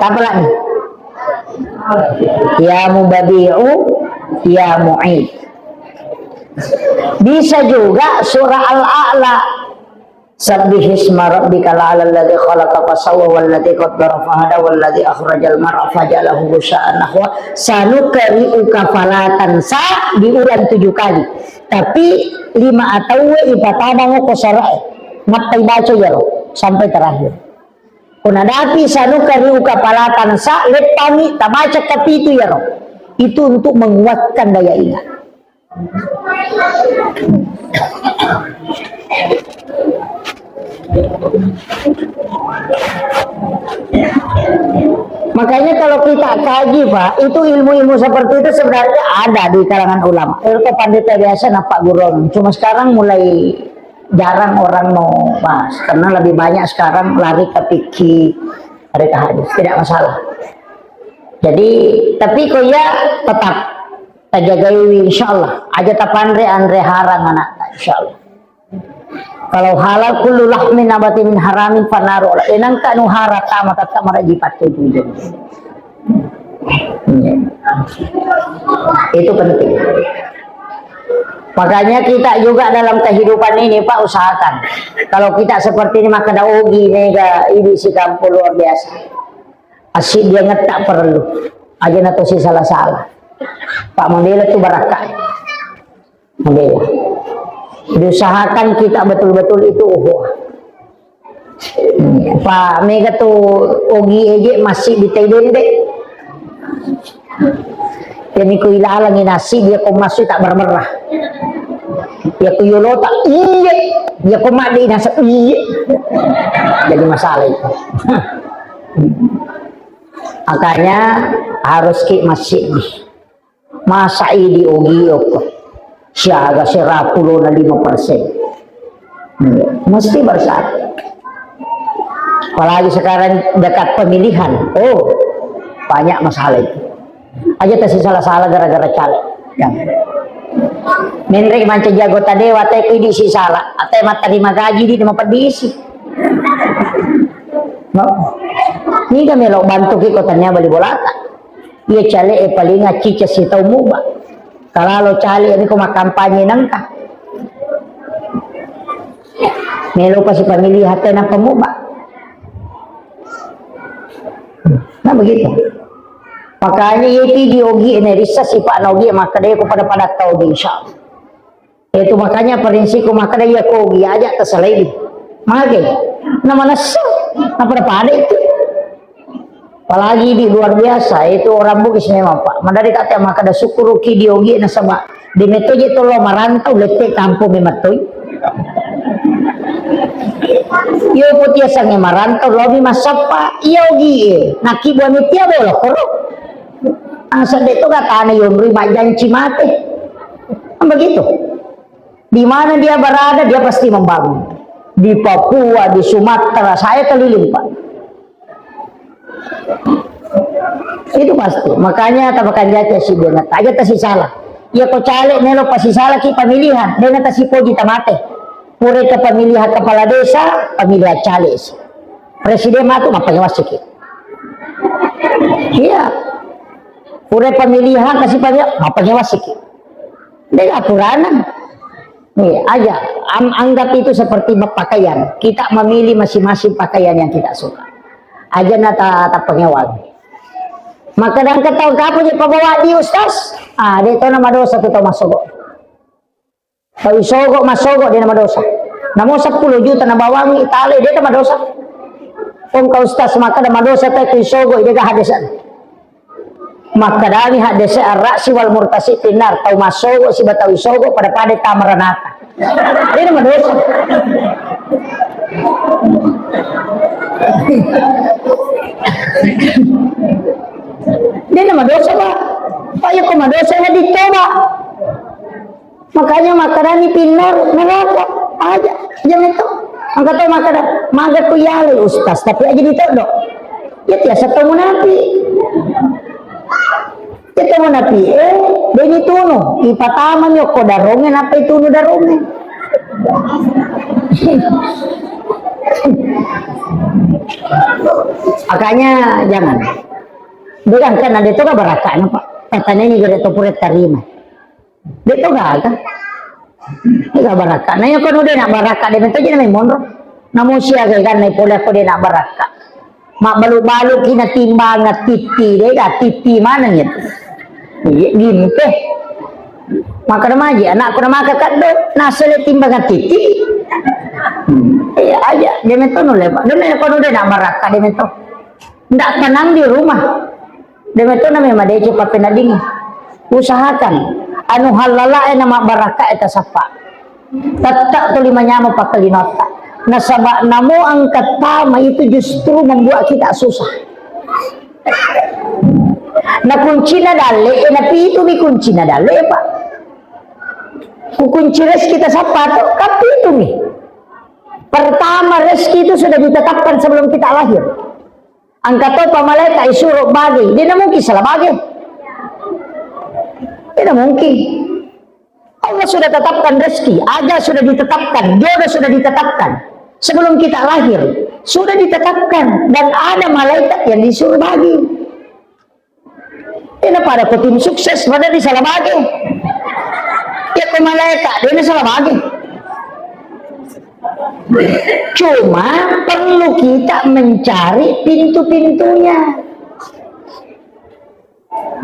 Apa lagi? Ya mubadi'u, ya mu'id. Bisa juga surah Al-A'la. Sabbih isma rabbikal a'la alladzi khalaqa fasawwa walladzi qaddara fahada walladzi akhrajal mar'a faja'alahu ghusya'an nahwa. Sanuqri'uka fala tansa diulang tujuh kali. Tapi lima atauwe ipatadang ko sarae. Mattai baca iyaro sampai terakhir. Ko nadapi sanuqri'uka fala tansa, leppangi tabaca kapitu iyaro. Itu untuk menguatkan daya ingat. Makanya kalau kita kaji, Pak, itu ilmu-ilmu seperti itu sebenarnya ada di kalangan ulama. Ilmu pandita biasa nampak gurung. Cuma sekarang mulai jarang orang mau bahas karena lebih banyak sekarang lari ke fikih, lari ke hadis. Tidak masalah. Jadi, tapi kok ya tetap tajagaiwi, insyaallah. Aja tapanre anre harang anak, insyaallah. Kalau halal kullu lahmin nabata min haramin fanaru ala. Enang kanu hara tama tata maraji pakai itu. Itu penting. Makanya kita juga dalam kehidupan ini, Pak, usahakan. Kalau kita seperti ini, maka da ogi mega ini si kampung luar biasa. Asik dia ngetak perlu. Aja na tosi salah-salah. Pak, membela tu barakah. Membela. Diusahakan kita betul-betul itu ukhuwah. Pak, mega tu ogi eje masih di tai dende. Jadi ku ilalang nasi dia ko masih tak bermerah. Ya ku yolo tak iye. Ya ku mak di nasa iye. Jadi masalah itu. Makanya harus ki masih. Masa idi ogi okko. Siaga serapulo na lima persen. Mesti bersatu. Apalagi sekarang dekat pemilihan. Oh, banyak masalah itu. Aja tasi salah-salah gara-gara caleg. Ya. Menre manca jago tadewa te pidi si salah. Ate matarima gaji di mapedisi. No. Niga melo bantu ki kotanya bali bolata. Iya cale e paling accica sitau muba. Kalalo cale e ko makampanye nengka. Melo pasi pamili hate na pemuba. Kan begitu. Makanya iya tu di ogi, eh, rissa sifat na ogi, maka dia ku pada-pada tau di insya Allah. Itu makanya prinsipku maka dia ku ogi aja tersalai. Maka na manessa, na pada-pada itu. Apalagi di luar biasa, itu orang Bugis memang, Pak. Madari kata maka ada syukuruki di ogi nasaba. Di metto je tolo marantau, lette kampung memettoi. Iyo, putiasangnge marantau, lobi massappa, iya ogi e. Naki buah mitia bolo koro. Angsa de to gatana yonrui majjanci mate. Kan begitu. Di mana dia berada, dia pasti membangun. Di Papua, di Sumatera, saya keliling, Pak. Itu pasti. Makanya tapakanjaki asiddengnge, aja tasi salah. Iya ko caleg melo pasisalaki pemilihan, dena tasipoji tamate. Pura ke pemilihan kepala desa, pemilihan caleg si. Presiden matu, mappangewasiki. Iya. Pura pemilihan, kasi pemilihan, mappangewasiki. Dena aturana. Iya, aja. Am-, anggap itu seperti berpakaian. Kita memilih masing-masing pakaian yang kita suka. Aja na ta-, tapangewang. Maka dan ketahu kapan je pabawa di ustaz? Ah, de to na madosa tu tau masogo. Tau isogo masogo de na madosa. Namo seppulo juta na bawangi tale de na madosa. Kong ka ustaz maka na madosa tau isogo de ga hadesan. Makkedami haddese arra'si wal murtasi finnar, tau massogo siba tau isogo pada-pada tama ranaka. Dena madosa. Dena madosa, Pak. Pak, iya ko madosa, ya ditoba. Makanya makkedani pinnar neraka aja, jangan itu. Angka tau makkeda, maga ku yalai ustaz, tapi aja ditoddo. Ya tiasa tau munafi. Ya tau munafi, eh, deni tunu, ipatama mi okko daronge, napa itunu daronge. Makanya jangan. Bayangkan ada itu kan barakaknya, Pak. Katanya ini gede topure tarima. De to gaga. Ega barakka. Na iya kono de na barakka de metto je na monro. Namo siaga ganna pole ko de na barakka. Mabbalu-balu ki na timbang titti de ga titti mana nya. Iya gimpe. Maka na maji anakku na maka kaddo nasele timbang titti. Iya aja de metto no le. De na kono de na barakka de metto. Ndak tenang di rumah. Demikian namanya madeceng pappeneddingngi. Usahakan anu hallalae na mabbarakkae tasappa. Tettak tuli manyameng pakkalinoatta. Nasaba namo engka tama itu justru membuat kita susah. Na kuncina dalle, eh, na pitu mi kuncina dalle, Pak. Ku kunci rezeki tasappa to, kan pitu mi. Pertama, rezeki itu sudah ditetapkan sebelum kita lahir. Engka topa malaeka isuro bage, de na mungkin salah bage. De na mungkin. Allah sudah tetapkan rezeki, ajal sudah ditetapkan, jodoh sudah ditetapkan. Sebelum kita lahir, sudah ditetapkan dan ada malaikat yang disuruh bagi. De na pada ko tim sukses, pada di salah bage. Ya ko malaeka, de na salah bage. Cuma perlu kita mencari pintu-pintunya.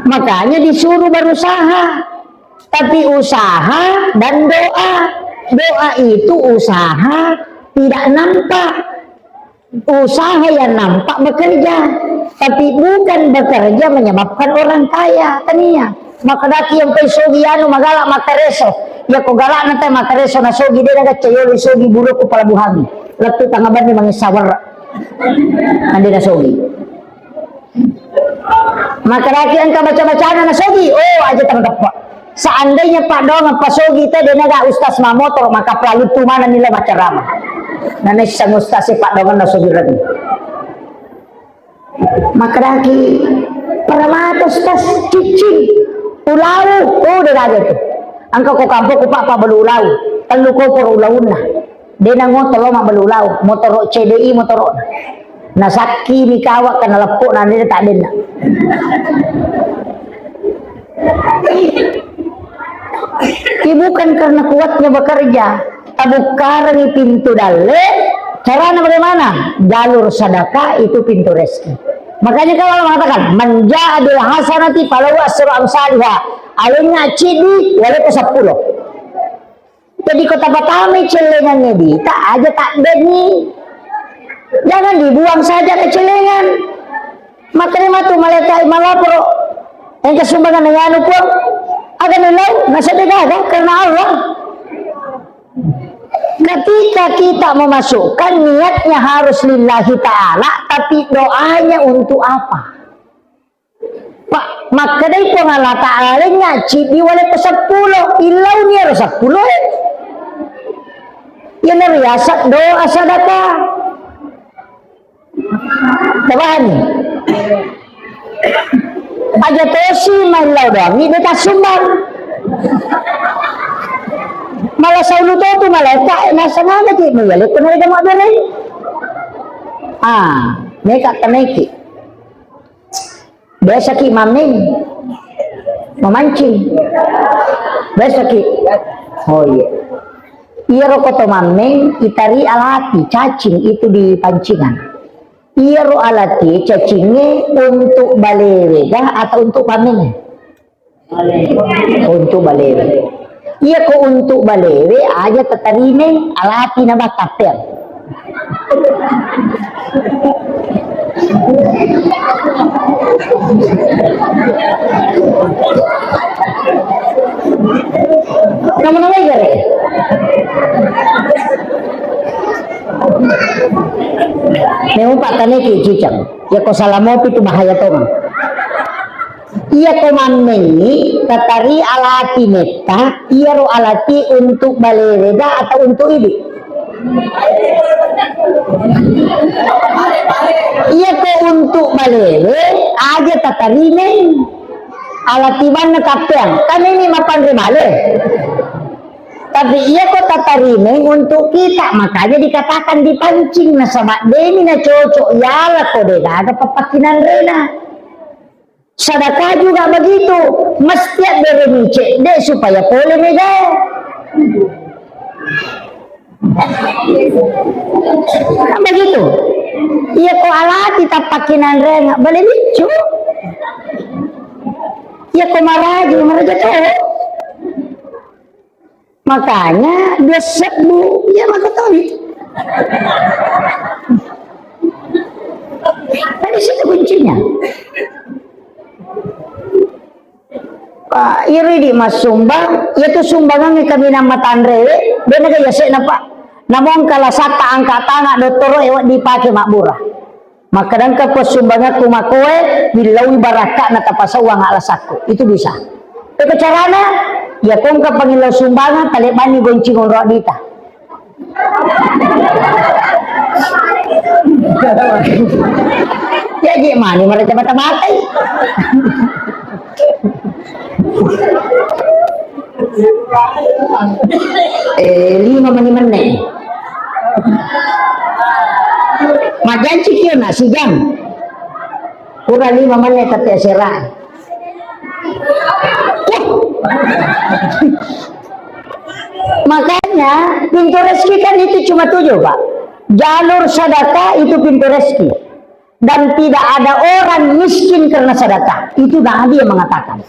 Makanya disuruh berusaha. Tapi usaha dan doa. Doa itu usaha tidak nampak. Usaha yang nampak bekerja, tapi bukan bekerja menyebabkan orang kaya. Tania. Makkedaki yang pai sogi anu magala makareso. Ya ko galak nanti makareso na sogi de na gacca yolo sogi buru ku pelabuhan. Lettu tangga bani mangissa werra. Ande na sogi. Makkedaki engka baca-bacana na sogi, oh, aja tangkeppa. Seandainya paddoangeng pasogi te de naga ustaz mamotoro, maka pelalu tu mana nilai macarama. Na naisseng ustaz e paddoangenna sogi reni. Makkedaki, "Permata ustaz, ciccing, ulau, oh, de gaga tu. Engka ko kampokku, Pak, pabbalu ulau, tellu koporo ulaunna." De na ngoto lo mabbalu lau, motoro C D I motoro. Nasakki mi kawak kena leppo na de tak denna. Ini bukan karena kuatnya bekerja, tabukkarangi pintu dalle. Carana bagaimana? Jalur sedekah itu pintu rezeki. Makanya kalau Allah mengatakan, "Man jaa bil hasanati falahu asyru amsaliha." Alengnga ciddi, waleko seppulo. Jadi ko tapatamai cellengangnge dita, aja takbeni. Jangan dibuang saja ke cellengan. Makanya matu malaikat malaporo. Engka sumbangan na anu, Puang. Aga nilai, nasaba gaga karena Allah. Ketika kita memasukkan, niatnya harus lillahi ta'ala, tapi doanya untuk apa? Pak, makkedai Puang Allah Ta'ala, "Lengnga ciddi waleko seppulo, illauni ero seppulo e." Iyanaro riaseng doa sadaka. Tabahani. Aja tosi maillau doangngi de tasumbang. Mala saulu totu malaika, eh, nasangana ki, meyale ko naida mabbere. Ah, meka tanaiki. Biasa ki mammeng, memancing. Biasa ki. Oh iya. Iyaro ko to mammeng, itari alati, cacing itu di pancingan. Iyaro alati cacingnge untuk balewe ga atau untuk pammengnge? Untuk balewe. Iya ko untuk balewe aja tatarine alati na bakapel. Nama-nama gare. Memang Pak Kaneki cicang. Ya ko salamopi tu bahaya tong. Iya ko mammengngi tatari alati metta, iyaro alati untuk balewe ga atau untuk idi? Iya ko untuk balewe, aja tatarine alati banna kappeang, kan ini mapanre bale. Tapi iya ko tatarine untuk kita, makanya dikatakan dipancing, nasaba demi na cocok yala ko de gaga papakkinanrena. Sedekah juga begitu, mesti abbereni cedde supaya pole megae. Kan begitu. Iya ko alati tapakkinanrena, bale biccu. Iya ko maraja, maraja to. Makanya dua sebbu, ya maka tahu itu. Kan di situ kuncinya. Pak, iri di massumbang, ya tu sumbangan kami nama tanre, benar gak ya sih napa? Namun kalau sata angkat tangan dottoro ewa dipakai makbura. Makkadangka passumbangakku makoe, billaui barakka'na tapasauwang alasakku. Itu bisa. Eko carana, ya kongka pangillau sumbangan, talebbanni goncing onro dita. Ya, je mani mereka mata-matai. Eh, lima mani menne. Majanci kio na sijam. Kurang lima menne tapi asera. Makanya pintu rezeki kan itu cuma tujuh, Pak. Jalur sedekah itu pintu rezeki. Dan tidak ada orang miskin karena sedekah. Itu Nabi yang mengatakan.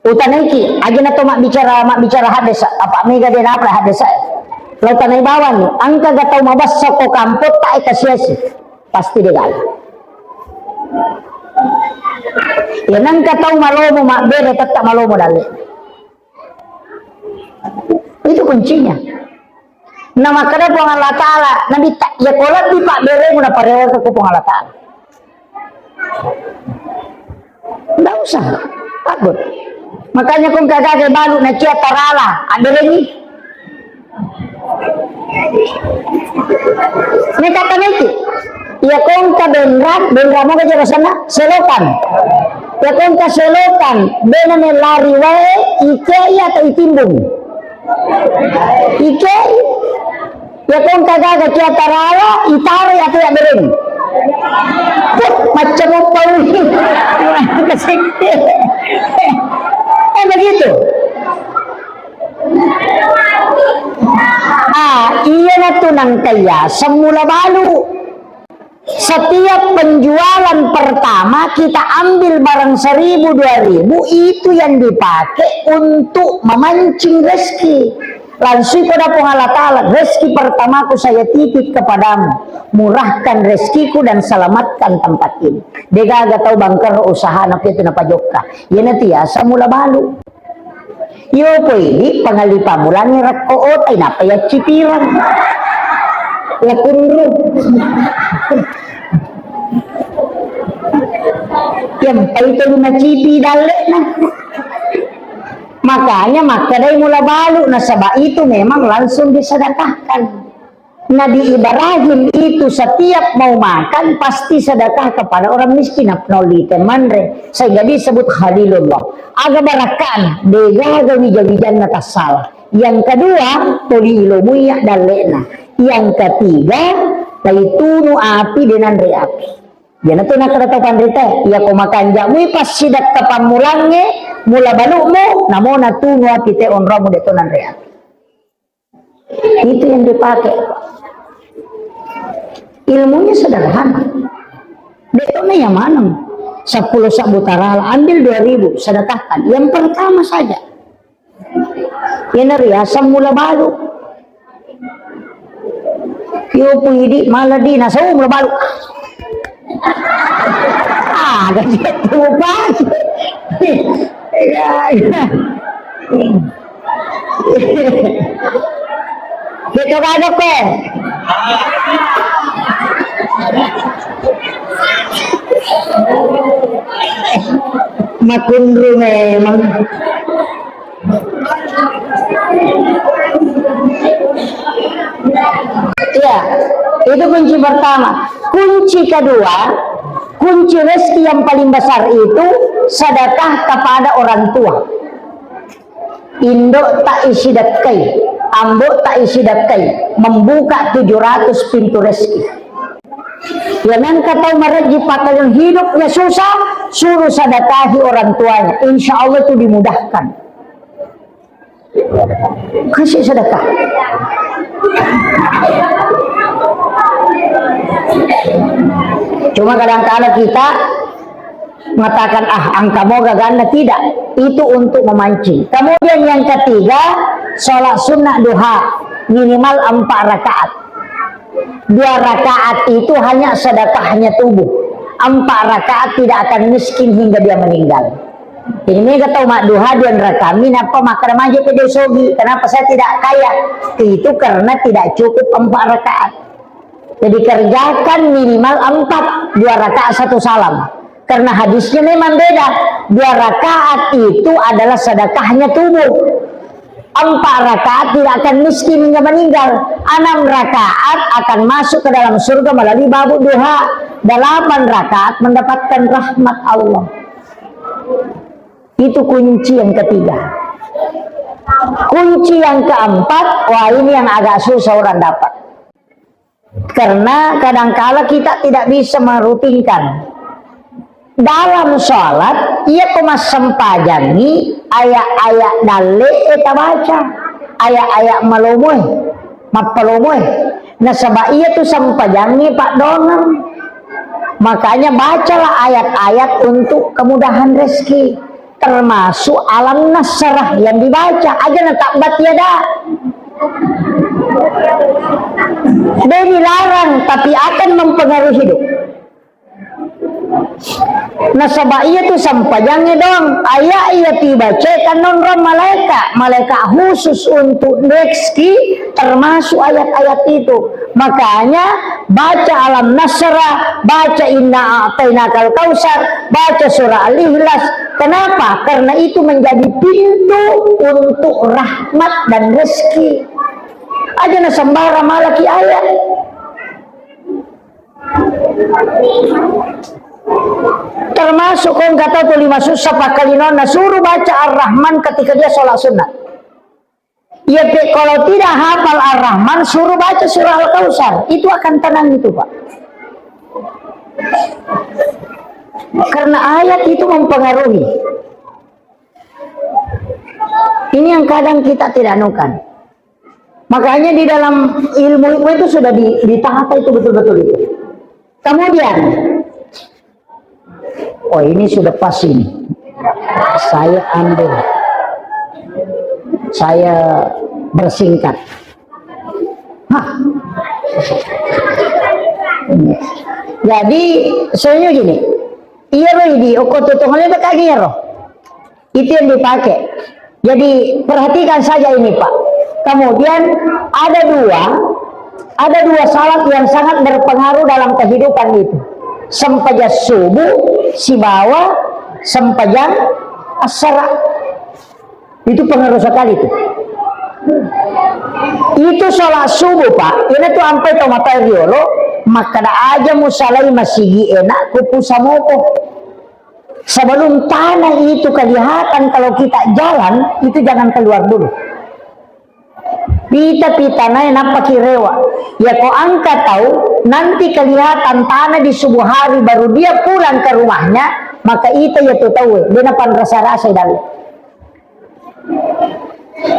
Utanaiki, aja na to mabbicara, mabbicara hadis, apa mega de napra hadis. Lo tanai bawang ni, angka ga tau mabassa ko kampot tak kasiasi. Pasti de gala. Ya nangka tau malomo mabbere tetap malomo dalle. Itu kuncinya. Nah, makkeda Puang Allah Ta'ala, Nabi ta-, ya ko lebbi pabberemu na parewa ke Puang Allah Ta'ala. Nggak usah takut. Makanya kong kagage balu na cia tarala, abberengi. Ini kata meki. Ya kong ka benra, benra mau ke sana, selokan. Ya kong ka selokan, bena melari wae, ikei atau itimbung. Ikei. Ya kong kagaga cia tarawa, itaro ya tia bereng. Puh, macam apa ini? Kesikti. Eh, begitu. Ah, iya na tu nangkaya, semula balu. Setiap penjualan pertama kita ambil barang seribu, dua ribu, itu yang dipakai untuk memancing rezeki. Langsung kepada Puang Allah Ta'ala, "Rezeki pertamaku saya titip kepadamu, murahkan rezekiku dan selamatkan tempat ini." Degaga tau bangker usahana itu napajokka. Iyana tiasa mula balu. Yo, poi di pangalli pammulangnge rekko otai, nappa yaccipireng. Lakunru. Yampai tuli macipi dalle'na. Makanya makkedai mula balu, nasaba itu memang langsung disedekahkan. Nabi Ibrahim itu setiap mau makan pasti sedekah kepada orang miskin, nolli te manre, sehingga disebut Khalilullah. Aga barakka'na, degaga wija-wijanna tassala. Yang kedua, tuli ilomui dalle'na. Yang ketiga, taitunu api, denanre api. Jana tu nakkeda tau panrita, iya ko makanja'mui passidekka pammulangnge, mula balu'mu, namo natunu api te onromu, de to nanre api. Itu yang dipakai. Ilmunya sederhana. Betona yang mana? Sepuluh sabbu tarala, ambil dua ribu, sedekahkan. Yang pertama saja. Yang dari asam mula balu. Yo pui di, malah di, nasau mula balu. Ah, ada dia tuh, Pak. Ya, ya. Beto kado pe. Makunru memang. Iya, itu kunci pertama. Kunci kedua, kunci rezeki yang paling besar itu sedekah kepada orang tua. Indo tak isi dekkai, ambo tak isi dekkai, membuka tujuh ratus pintu rezeki. Yang engka tau marejji pakalian hidupnya susah, suruh sedekahi orang tuanya. Insya Allah itu dimudahkan. Kasih sedekah. Cuma kadang-kadang kita mengatakan, "Ah, engka moga ganna," tidak. Itu untuk memancing. Kemudian yang ketiga, sholat sunnah duha minimal empat rakaat. Dua rakaat itu hanya sedekahnya tubuh. Empat rakaat tidak akan miskin hingga dia meninggal. Jadi, mega tau madduha dua rakaat, mi nappa makkeda, "Maja pede sogi, kenapa saya tidak kaya?" Itu karena tidak cukup empat rakaat. Jadi, kerjakan minimal empat, dua rakaat satu salam. Karena hadisnya memang beda. Dua rakaat itu adalah sedekahnya tubuh. Empat rakaat tidak akan miskin hingga meninggal. Enam rakaat akan masuk ke dalam surga melalui babu duha. Delapan rakaat mendapatkan rahmat Allah. Itu kunci yang ketiga. Kunci yang keempat, wah, ini yang agak susah orang dapat. Karena kadangkala kita tidak bisa merutinkan. Dalam sholat, iya ko massempajangi ayat-ayat dalle e tabaca, ayat-ayat malomoe, mappalomoe. Nasaba iya tu sempajangi paddoangeng. Makanya bacalah ayat-ayat untuk kemudahan rezeki. Termasuk alam nasrah yang dibaca. Aja na tabbat yada. Dia dilarang, tapi akan mempengaruhi hidup. Nasaba iya tu sempajangnge doang, ayat iya tibaca kan nonrong malaika, malaika khusus untuk rezeki, termasuk ayat-ayat itu. Makanya baca alam nasrah, baca inna a'tainakal kautsar, baca surah al-ikhlas. Kenapa? Karena itu menjadi pintu untuk rahmat dan rezeki. Aja na sembara malaki ayat. Termasuk kong kata tu lima susah pakkalinonna, suruh baca Ar-Rahman ketika dia sholat sunat. Ya, pe, kalau tidak hafal Ar-Rahman, suruh baca surah Al-Kautsar. Itu akan tenang itu, Pak. Karena ayat itu mempengaruhi. Ini yang kadang kita tidak anukan. Makanya di dalam ilmu itu sudah di-, ditata itu betul-betul itu. Kemudian, oh, ini sudah pas ini. Saya ambil. Saya bersingkat. Hah. Jadi, soalnya gini, iya, Roy, di okko tutungale bekagero. Itu yang dipakai. Jadi, perhatikan saja ini, Pak. Kemudian, ada dua, ada dua salat yang sangat berpengaruh dalam kehidupan itu. Sempajang subuh, sibawa sempajang asara. Itu pengaruh sekali itu. Itu salat subuh, Pak. Ini tuh ampai to mata riolo, makkada aja musalai masigi enak, kupu samopo. Sebelum tanah itu kelihatan, kalau kita jalan, itu jangan keluar dulu. Pita-pita nae nappa kirewa. Ya ko angka tau, nanti kelihatan tanah di subuh hari, baru dia pulang ke rumahnya, maka ita ya tu tau, dia napan rasa-rasa dalam.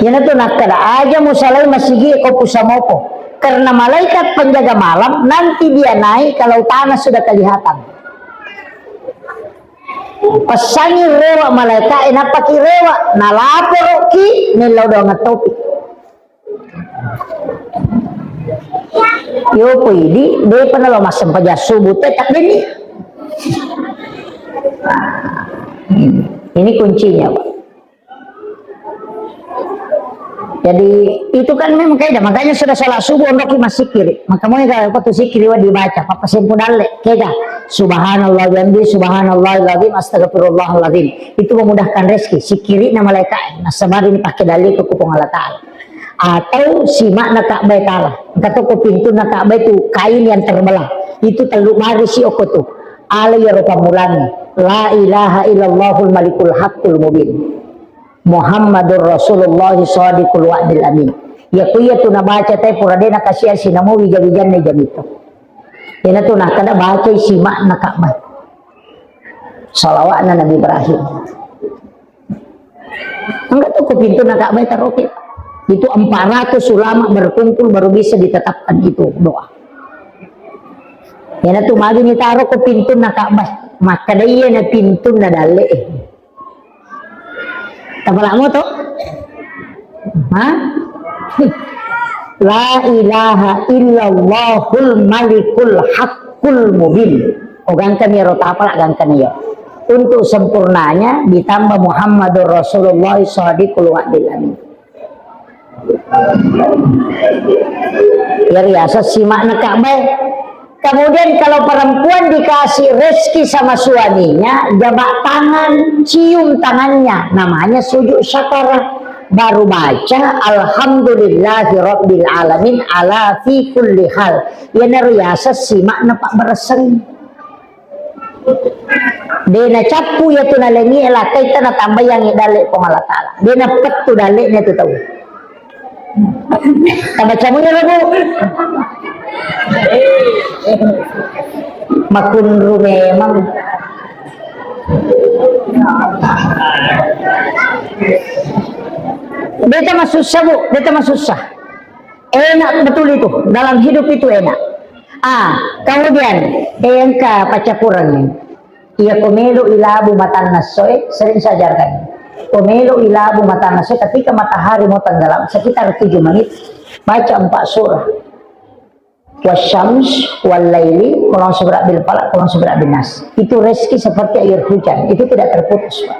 Iyanatu nakkeda, aja musalai masigi ko pusamopo. Karena malaikat penjaga malam, nanti dia naik kalau tanah sudah kelihatan. Pesangi rewa malaika e, nappa ki rewa, nalaporoki mellau doang topi. Yo ko idi, depa nalo massempajang subuh te, tak deni. Ini kuncinya, Pak. Jadi, itu kan memang kaidah. Makanya sudah sholat subuh, onroki massikiri. Maka mau ya, waktu sikiri wa dibaca, apa sempo dalle, kega, subhanallah bihamdi, subhanallahil azim, astagfirullahalazim. Itu memudahkan rezeki. Sikiri na malaikat, nasabari ini pakai dalil ke kupung Allah Ta'ala. Atau simakna Ka'bah Ta'ala. Engka to ko pintunna Ka'bah itu kain yang terbelah. Itu tellu barisi okko tu. Ala ya rupa mulani. La ilaha illallahul malikul haqqul mubin. Muhammadur Rasulullah shadiqul wa'dil amin. Ya kuya tu nabaca te pura de nakasiasi namo wija-wijanna jamitu. Ina tu nakada baca simakna Ka'bah. Salawatna Nabi Ibrahim. Enggak tuh ke pintu na Ka'bah taroke. Itu empat ratus ulama berkumpul baru bisa ditetapkan itu doa. Ina tu magi ni taro ke pintu na Ka'bah. Maka dia na pintu na dalle. Tapalamo to? Ha? La ilaha illallahul malikul haqqul mubin. O gangkani ro tapala gangkani ya. Untuk sempurnanya ditambah Muhammadur Rasulullah shadiqul wa'dil amin. Ya riasa simakna Ka'bah. Kemudian kalau perempuan dikasih rezeki sama suaminya, jabat tangan, cium tangannya, namanya sujud syakar. Baru baca, alhamdulillahi rabbil alamin ala fi kulli hal. Iyana riasa simakna pabberesseng. De nacappu iya tu nalengi e lakkaita natambayangi dalle Puang Allah Ta'ala. De napettu dalle'na tu tau. Tabaca muni lagu. Makunru memang. Beta masussa, Bu, beta masussa. Enak betul itu, dalam hidup itu enak. Ah, kemudian, eh, engka paccappureng. Iya ko melo ilabu matanna essoe, sering saya ajarkan. Ko melo ilabu matanna essoe, ketika matahari mau tenggelam, sekitar tujuh menit, baca empat surah. Wasyams, wallaili, qul a'udzu birabbil falaq, qul a'udzu birabbin nas. Itu rezeki seperti air hujan, itu tidak terputus, Pak.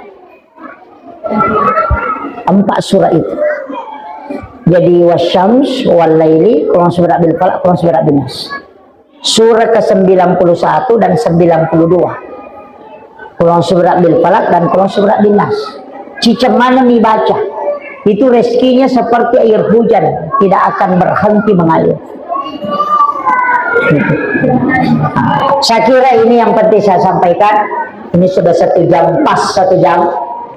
Empat surah itu. Jadi, wasyams, wallaili, qul a'udzu birabbil falaq, qul a'udzu birabbin nas. Surah ke sembilan puluh satu dan sembilan puluh dua. Qul a'udzu birabbil falaq dan qul a'udzu birabbin nas. Ciceng maneng dibaca. Itu rezekinya seperti air hujan, tidak akan berhenti mengalir. Saya kira ini yang penting saya sampaikan. Ini sudah satu jam, pas satu jam.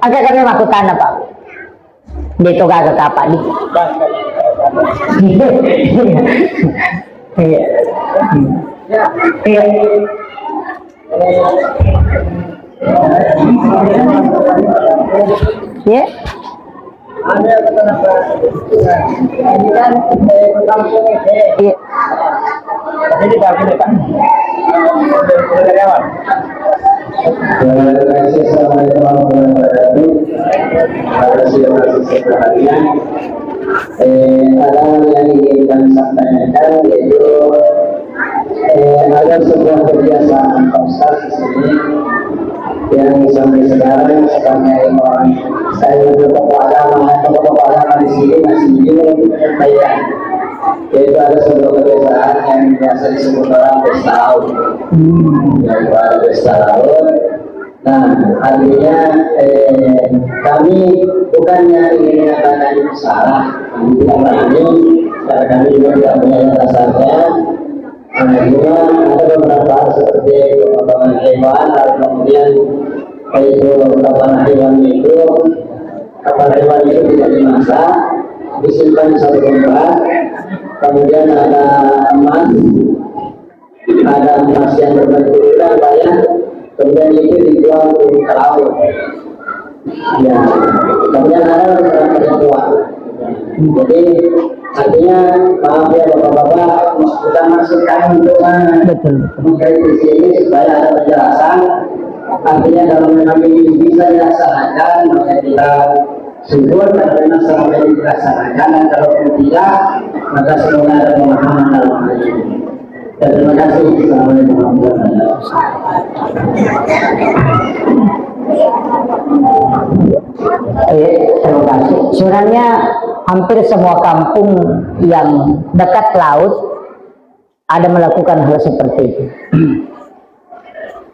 Agak kami mau tanya, Pak. Dia itu gak kapal nih. Iya. Iya. Iya. Iya. Terima kasih. Assalamualaikum warahmatullahi wabarakatuh. Terima kasih atas kesempatan. Eh, ada yang ingin kami sampaikan, yaitu, eh, ada sebuah kerjasama Pak Ustaz di sini yang sampai sekarang sebagai orang, saya itu tokoh agama, tokoh-tokoh agama di sini masih bingung menyampaikan. Yaitu ada sebuah kebiasaan yang biasa disebut orang pesta laut. Hmm. Yaitu ada pesta laut. Nah, artinya, eh, kami bukannya ingin mengatakan itu salah, kami tidak berani, karena kami juga tidak punya dasarnya. Karena juga ada beberapa seperti pemotongan hewan, lalu kemudian itu kapan hewan itu, kapan hewan itu tidak dimasak, disimpan di satu tempat, kemudian ada emas, ada emas yang berbentuk itu, apa ya, kemudian itu dijual ke laut. Ya, kemudian ada beberapa ketentuan. Jadi, artinya, maaf ya Bapak-bapak, bukan maksud kami untuk, eh, Betul, betul. mengkritisi ini supaya ada penjelasan. Artinya, kalau memang ini bisa dilaksanakan, maka kita syukur, kalau memang selama ini dilaksanakan, dan kalaupun tidak, maka semoga ada pemahaman dalam hal ini. Ya, terima kasih. Assalamualaikum warahmatullahi wabarakatuh. Eh, terima kasih. Sebenarnya hampir semua kampung yang dekat laut ada melakukan hal seperti itu.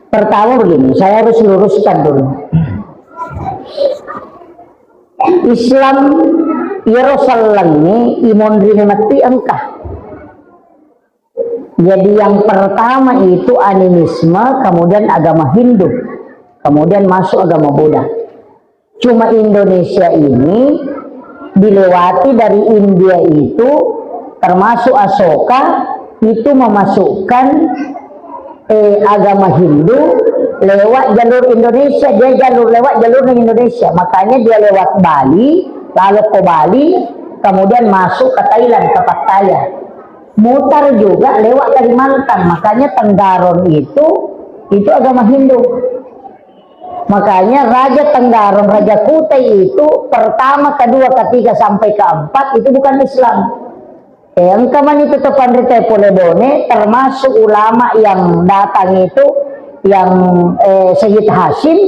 Pertama begini, saya harus luruskan dulu. Islam iyaro sellengnge imonri matti engka. Jadi yang pertama itu animisme, kemudian agama Hindu, kemudian masuk agama Buddha. Cuma Indonesia ini dilewati dari India itu, termasuk Asoka, itu memasukkan, eh, agama Hindu lewat jalur Indonesia, dia jalur lewat jalur Indonesia. Makanya dia lewat Bali, lalu ke Bali, kemudian masuk ke Thailand, ke Pattaya. Mutar juga lewat Kalimantan, makanya Tenggarong itu, itu agama Hindu. Makanya Raja Tenggarong, Raja Kutai itu pertama, kedua, ketiga, sampai keempat itu bukan Islam. Eh, engka mani tu topanrita pole Bone, termasuk ulama yang datang itu, yang, eh, Sayyid Hasyim,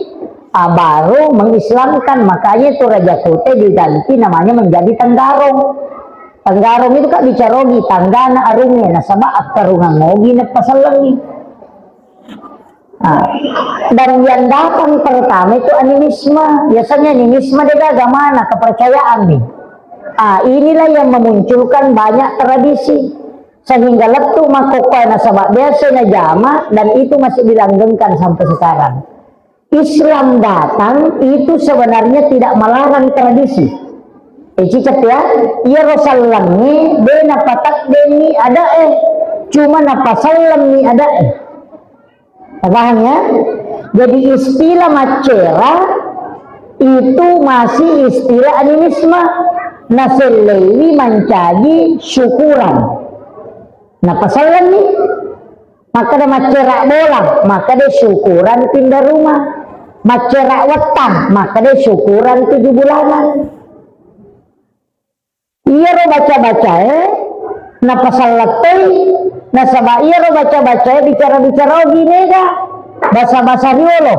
ah, baru mengislamkan. Makanya itu Raja Kutai diganti namanya menjadi Tenggarong. Tenggarong itu, Kak, bicara ogi, tanggana arungnge, nasaba akkarungang ogi napasellengi. Ah, dan yang datang pertama itu animisme. Biasanya animisme dia agamana, kepercayaan nih. Ah, inilah yang memunculkan banyak tradisi. Sehingga lettu makkokkoe nasaba biasa najama dan itu masih dilanggengkan sampai sekarang. Islam datang itu sebenarnya tidak melarang tradisi. Eh, cicak ya, iyaro sellengnge de napateddengi adae, cuma napasellengi adae. Paham ya? Jadi istilah maccera itu masih istilah animisme. Naselleiwi mancaji syukuran. Napasellenni. Makkeda maccera bola, makkeda syukuran pindah rumah. Maccera wettang, makkeda syukuran tujuh bulanan. Iyaro baca-bacae napasallettoi, nasaba iyaro baca-bacae bicara-bicara ogi mega, basa-basa riolo.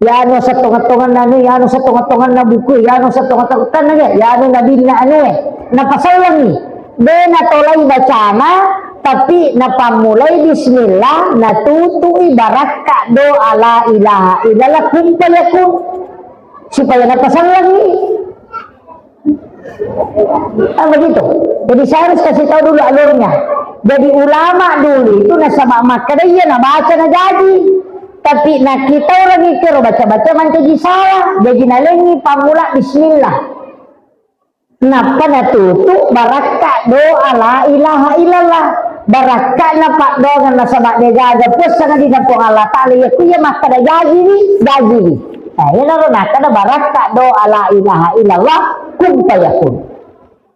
Yanu settonga-tonganna anu, yanu settonga-tonganna buku, yanu settonga-tonganna, yanu nabinna anue. Napasallengi. De natolai bacana, tapi napammulai bismillah, natutui barakka doa la ilaha illallah, kun fayakun. Supaya napasallengi. Kan begitu. Jadi saya harus kasih tahu dulu alurnya. Jadi ulama dulu itu nasaba makkeda iya nabaca najaji. Tapi nakkita orang itu baca-baca mancaji salah. Jadi nalengi pammula bismillah. Nappa natutu barakka doa la ilaha illallah. Barakka na paddoangan nasaba degaga puassana di Puang Allah Ta'ala. Ya kuya makkeda jaji ni, jaji ni. Nah, iyanaro nakkeda barakka doa la ilaha illallah, kun fayakun.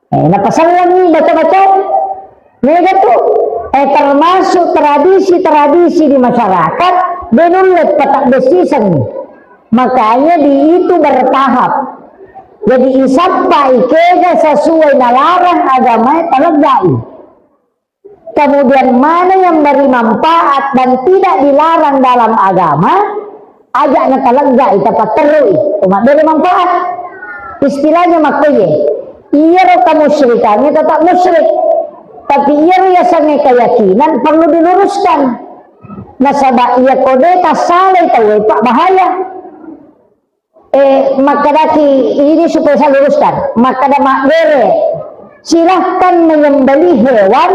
Eh, napasallengi baca-baca. Mega tu. Eh, termasuk tradisi-tradisi di masyarakat, De nulle patabbe siseng. Makanya di itu bertahap. Jadi isappa ikega sesuai nalarang agama taleggai. Kemudian mana yang beri manfaat dan tidak dilarang dalam agama, ajak nataleggai, tapatterui, cuma beri manfaat. Istilahnya makkoye, iyaro kamusyrikannya tetap musyrik. Tapi iyaro yasengnge keyakinan perlu diluruskan. Nasaba iya kode tassalai tauwe, Pak, bahaya. Eh, makkedaki ini supaya saya luruskan. Makkeda maggere, silahkan menyembelih hewan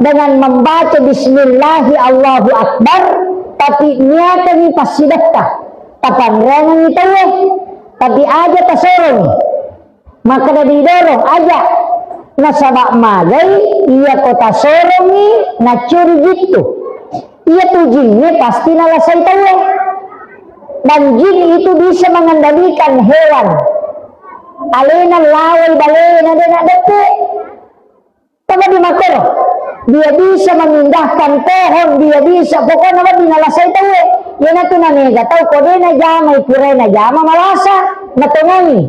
dengan membaca bismillahi Allahu Akbar, tapi niakangi passidekka, tapanreangengi tauwe, tapi aja tasorong. Makkeda didorong, aja. Nasaba magai iya ko tasorongi nacuri jittu. Iya tu jingnge pasti nalasai tauwe. Dan jin itu bisa mengendalikan hewan. Alena lawai balena de nadeppe. Tama di makoro. Dia bisa memindahkan pohon, dia bisa, pokoknya wedding nalasai tauwe. Iyanatu namega tau ko de najamai, purai najama malasa, matongangi.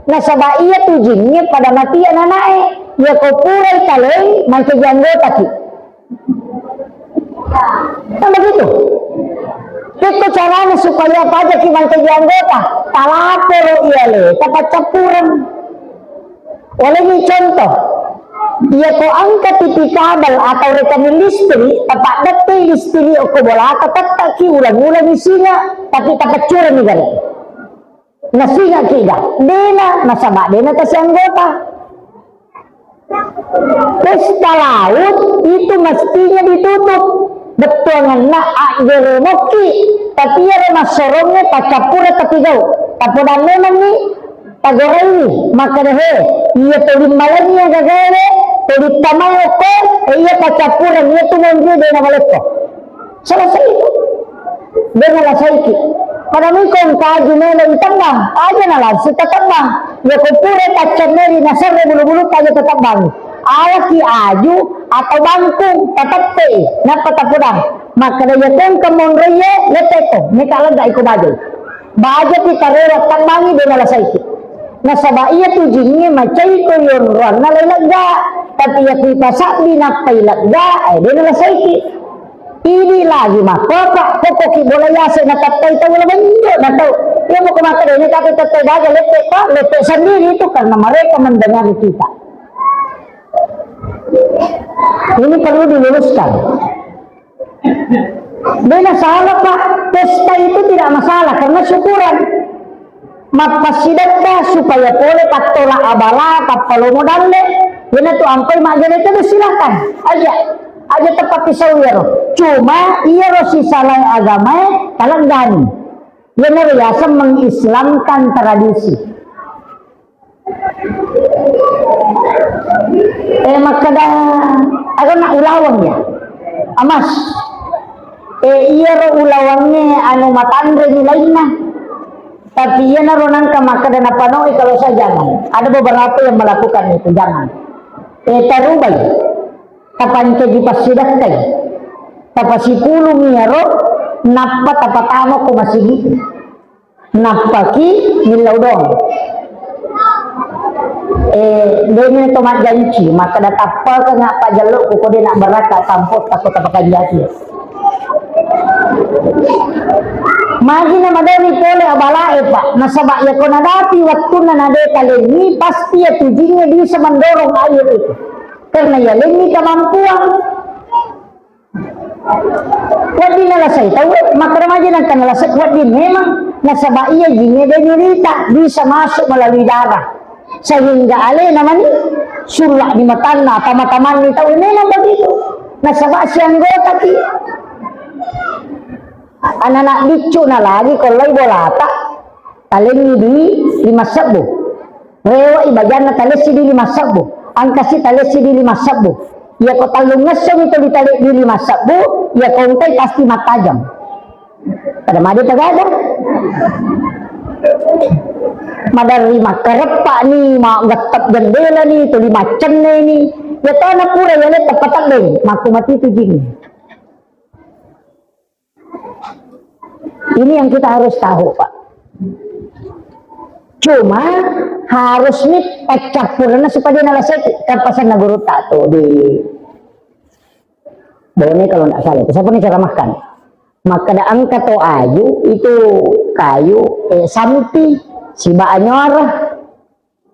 Nasaba iya tu jingnge pada mati ananae. Iya ko purai kalei, mancaji anggotaki. Kan begitu. Itu caranya supaya pajaki mancaji anggota. Talaporo iya le, tapaccappureng. Waleni contoh, iya ko angka tipi kabel atau rekening listrik, tapaddeppe listrik okko bolata, tettaki ulang-ulang singa, tapi tapeccureng ni gare. Nasinga kiga, dena, nasaba dena tasianggota. Pesta laut itu mestinya ditutup. Bettuangenna aggeremokki, tapi iyaro massorongnya tacappura tapi gau. Tapodang memang ni Tagoraini, makkeda, "He, iya tuli malenni gagae, tuli tamai okko, e iya tacappureng, iya tu monri de nabalekko." Selesai itu. De nalasaiki. Pada miko engka aju melo itembang, aja na langsung tatembang. Iya ko pura taccenneri nasarre bulu-bulu aja tatembang. Alaki aju atau bangkung, tateppe, nappa tapodang. Makkeda, "Iya tongka monro iye, letteko, meka lega iko bajai." Baja pi tarewa tambangi de nalasaiki. Nasaba iya tu jingnge macai ko yonroanna lai lega. Tapi iya ku ipasabbi nappai lega, eh, de nalasaiki. Idi lagi makkapa, kokoki bola yase natattai tau la menjo na tau. Iya moko makkeda ini kata tattai baja lette pa, lette sendiri itu karena mereka mendengar kita. Ini perlu diluruskan. Bena salah, Pak. Pesta itu tidak masalah karena syukuran. Mappassidekka supaya pole pattola abala, tappalomo dalle. Bena tu ampai maggere terus silakan. Aja. Aja tepat pisau iyaro. Cuma iyaro sisalae agamae taleggani. Iyana riaseng mengislamkan tradisi. Eh, makkeda, aga na ulaweng ya, Amas. Eh, iyaro ulawengnge anu matanre ni lainna. Tapi iyanaro nangka makkeda napanoi kalau saya jangan. Ada beberapa yang melakukan itu, jangan. Eh, tarubai. Tapancaji passidekkai. Tapasipulung iyaro, nappa tapatama ko masigi. Nappaki millau doang. Eh, deni to majjanci, makkeda tappakeng apa jallo ko kode nak beraka tampo takko tapakanjaki. Magi na madoni pole abalae, Pak. Nasaba iya ko nadapi wattunna nade talenni, pasti ya tujingnge bisa mendorong air itu. Karena ya lenni kemampuan. Wedding nalasai tauwe, makkeda maja nengka nalasai, wedding memang nasaba iya jingnge de nirita, bisa masuk melalui darah. Sehingga alena mani sulla di matanna, tama-tamanni tauwe memang begitu. Nasaba sianggotaki. Anak-anak biccu na lagi kollai bolata. Talenni di lima sebbu. Rewe'i bajanna talessi di lima sebbu. Angkasi talessi di lima sebbu. Iya ko tallung ngessomi tuli tale di lima sebbu, iya ko engkai pasti mattajeng. Pada made tagaga. Maderri makkareppa ni, ma gettep jendela ni, tuli maccenne ni. Iya tona pura iya le teppa teddeng, makku mati tu jing. Ini yang kita harus tahu, Pak. Cuma harus ni paccappurana supaya dia nala sakit. Kan pasanna guru tak tuh di Bone kalau nggak salah. Itu siapa nih ceramahkan? Makkeda engka to aju itu kayu, eh, sampi, siba anyuara,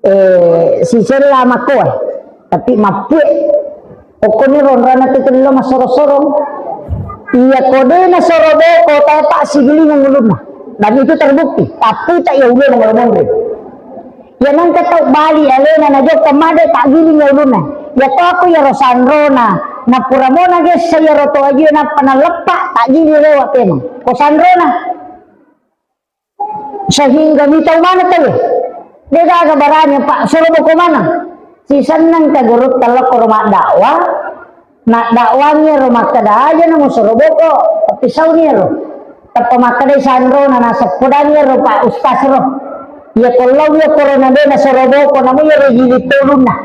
eh, sisella makkoe, tapi mappue. Okkoni ronrona tu tello masoro-soro. Iya kodena soro boko, tapa sigiling ulunna. Dan itu terbukti. Tapi tak ya udah mau monri. Iya nangka tau bali alena na jokka made tak giling ya ulunna. Ya to aku ya rosanrona. Na pura mona gessa ya roto aju na panaleppa tak giling lewat tema. Ko sanrona. Sehingga mitau mana tau. Dia gaga barani, Pak, soro boko mana? Si seneng ka guru telok ko rumah dakwah. Na dakwangi ro makkeda aja na musoro boko, tapi sauni ro. Teppa makkeda sanro na naseppodangi ro Pak Ustaz ro. Iya kollau iya korona de na soro boko namu iya rejili tolunna.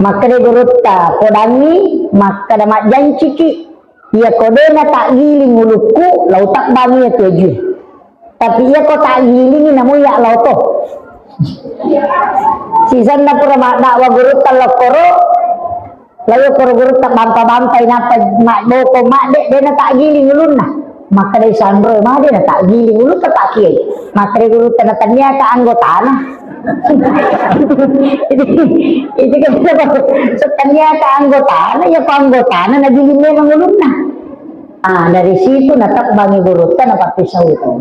Makkeda gurutta, podangi, makkeda majjanciki. Iya ko de na tak giling ulukku, lau tak bangi ya tuju. Tapi iya ko tak giling namu iya lau to. Sisanna pura madakwa gurutta lokoro, lalu koro gurutta bampa-bampai nappa mabboko madde, de na tak giling ulunna. Makkeda sanro, ma de na tak giling ulutta tak kiai. Makkeda gurutta na tania ka anggotana. Itu, itu kan setania ka anggotana, ya ko anggotana na giling memang ulunna. Ah, dari situ na tak bangi gurutta na pappisau itu.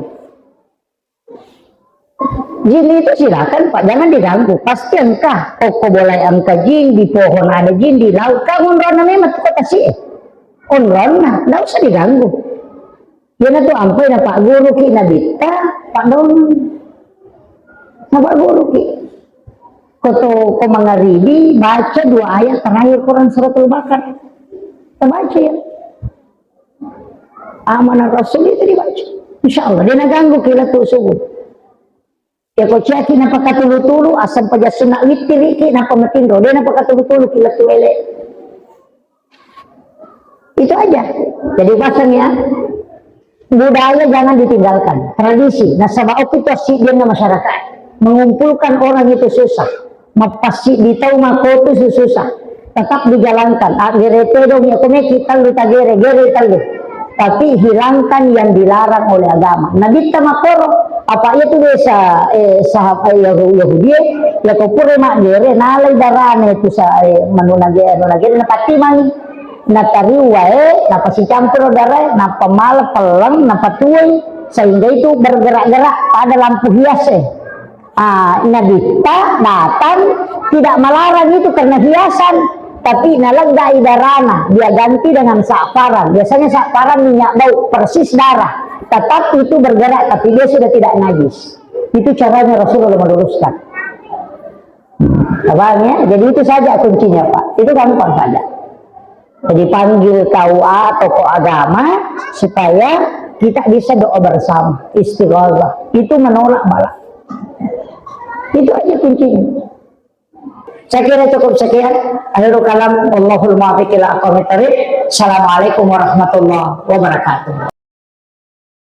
Jin itu silakan, Pak, jangan diganggu. Pasti engka. Koko bolai engka jin, di pohon ada jin, di laut. Kan onronna memang tu kota si. Onronna, nggak usah diganggu. Iya na tu ampai na Pak Guru ki na bitta, Pak Dong. Na Pak Guru ki. Koto ko mangaribi baca dua ayat terakhir Quran suratul Baqarah. Kita baca ya. Amanah Rasul itu dibaca. Insya Allah, dia na ganggu ki lettu subuh. Ya ko ciaki na pakatulu-tulu, asam paja sunat witiri ki na pamatinro, dia na pakatulu-tulu ki lettu ele. Itu aja. Jadi pasang ya, budaya jangan ditinggalkan, tradisi. Nasaba okki to siddianna masyarakat. Mengumpulkan orang itu susah. Mappassiddi tau makkotu susah. Tetap dijalankan. Ah, gere tedong ya, komeki tellu tagere, gere tellu. Tapi hilangkan yang dilarang oleh agama. Nabitta makkoro, apa iya tu biasa, eh, sahab, eh, Yahu-, Yahudi, eh, ya ko pura maggere, nalai darane tu sa, eh, manu nagere, anu nagere, napattimangi. Natariu wae, napasicampur darae, nappa mala pelleng, napatuai, sehingga itu bergerak-gerak pada lampu hias, eh. Ah, Nabitta datang tidak melarang itu karena hiasan, tapi naleggai darana, dia ganti dengan za'faran. Biasanya za'faran minyak bau, persis darah. Tetap itu bergerak, tapi dia sudah tidak najis. Itu caranya Rasulullah meluruskan. Paham ya? Jadi itu saja kuncinya, Pak. Itu gampang saja. Jadi panggil K U A, tokoh agama, supaya kita bisa doa bersama, istighosah. Itu menolak bala. Itu aja kuncinya. Saya kira cukup sekian. Akhirul kalam, wallahul muwaffiq ila aqwamit thariq. Assalamualaikum warahmatullahi wabarakatuh.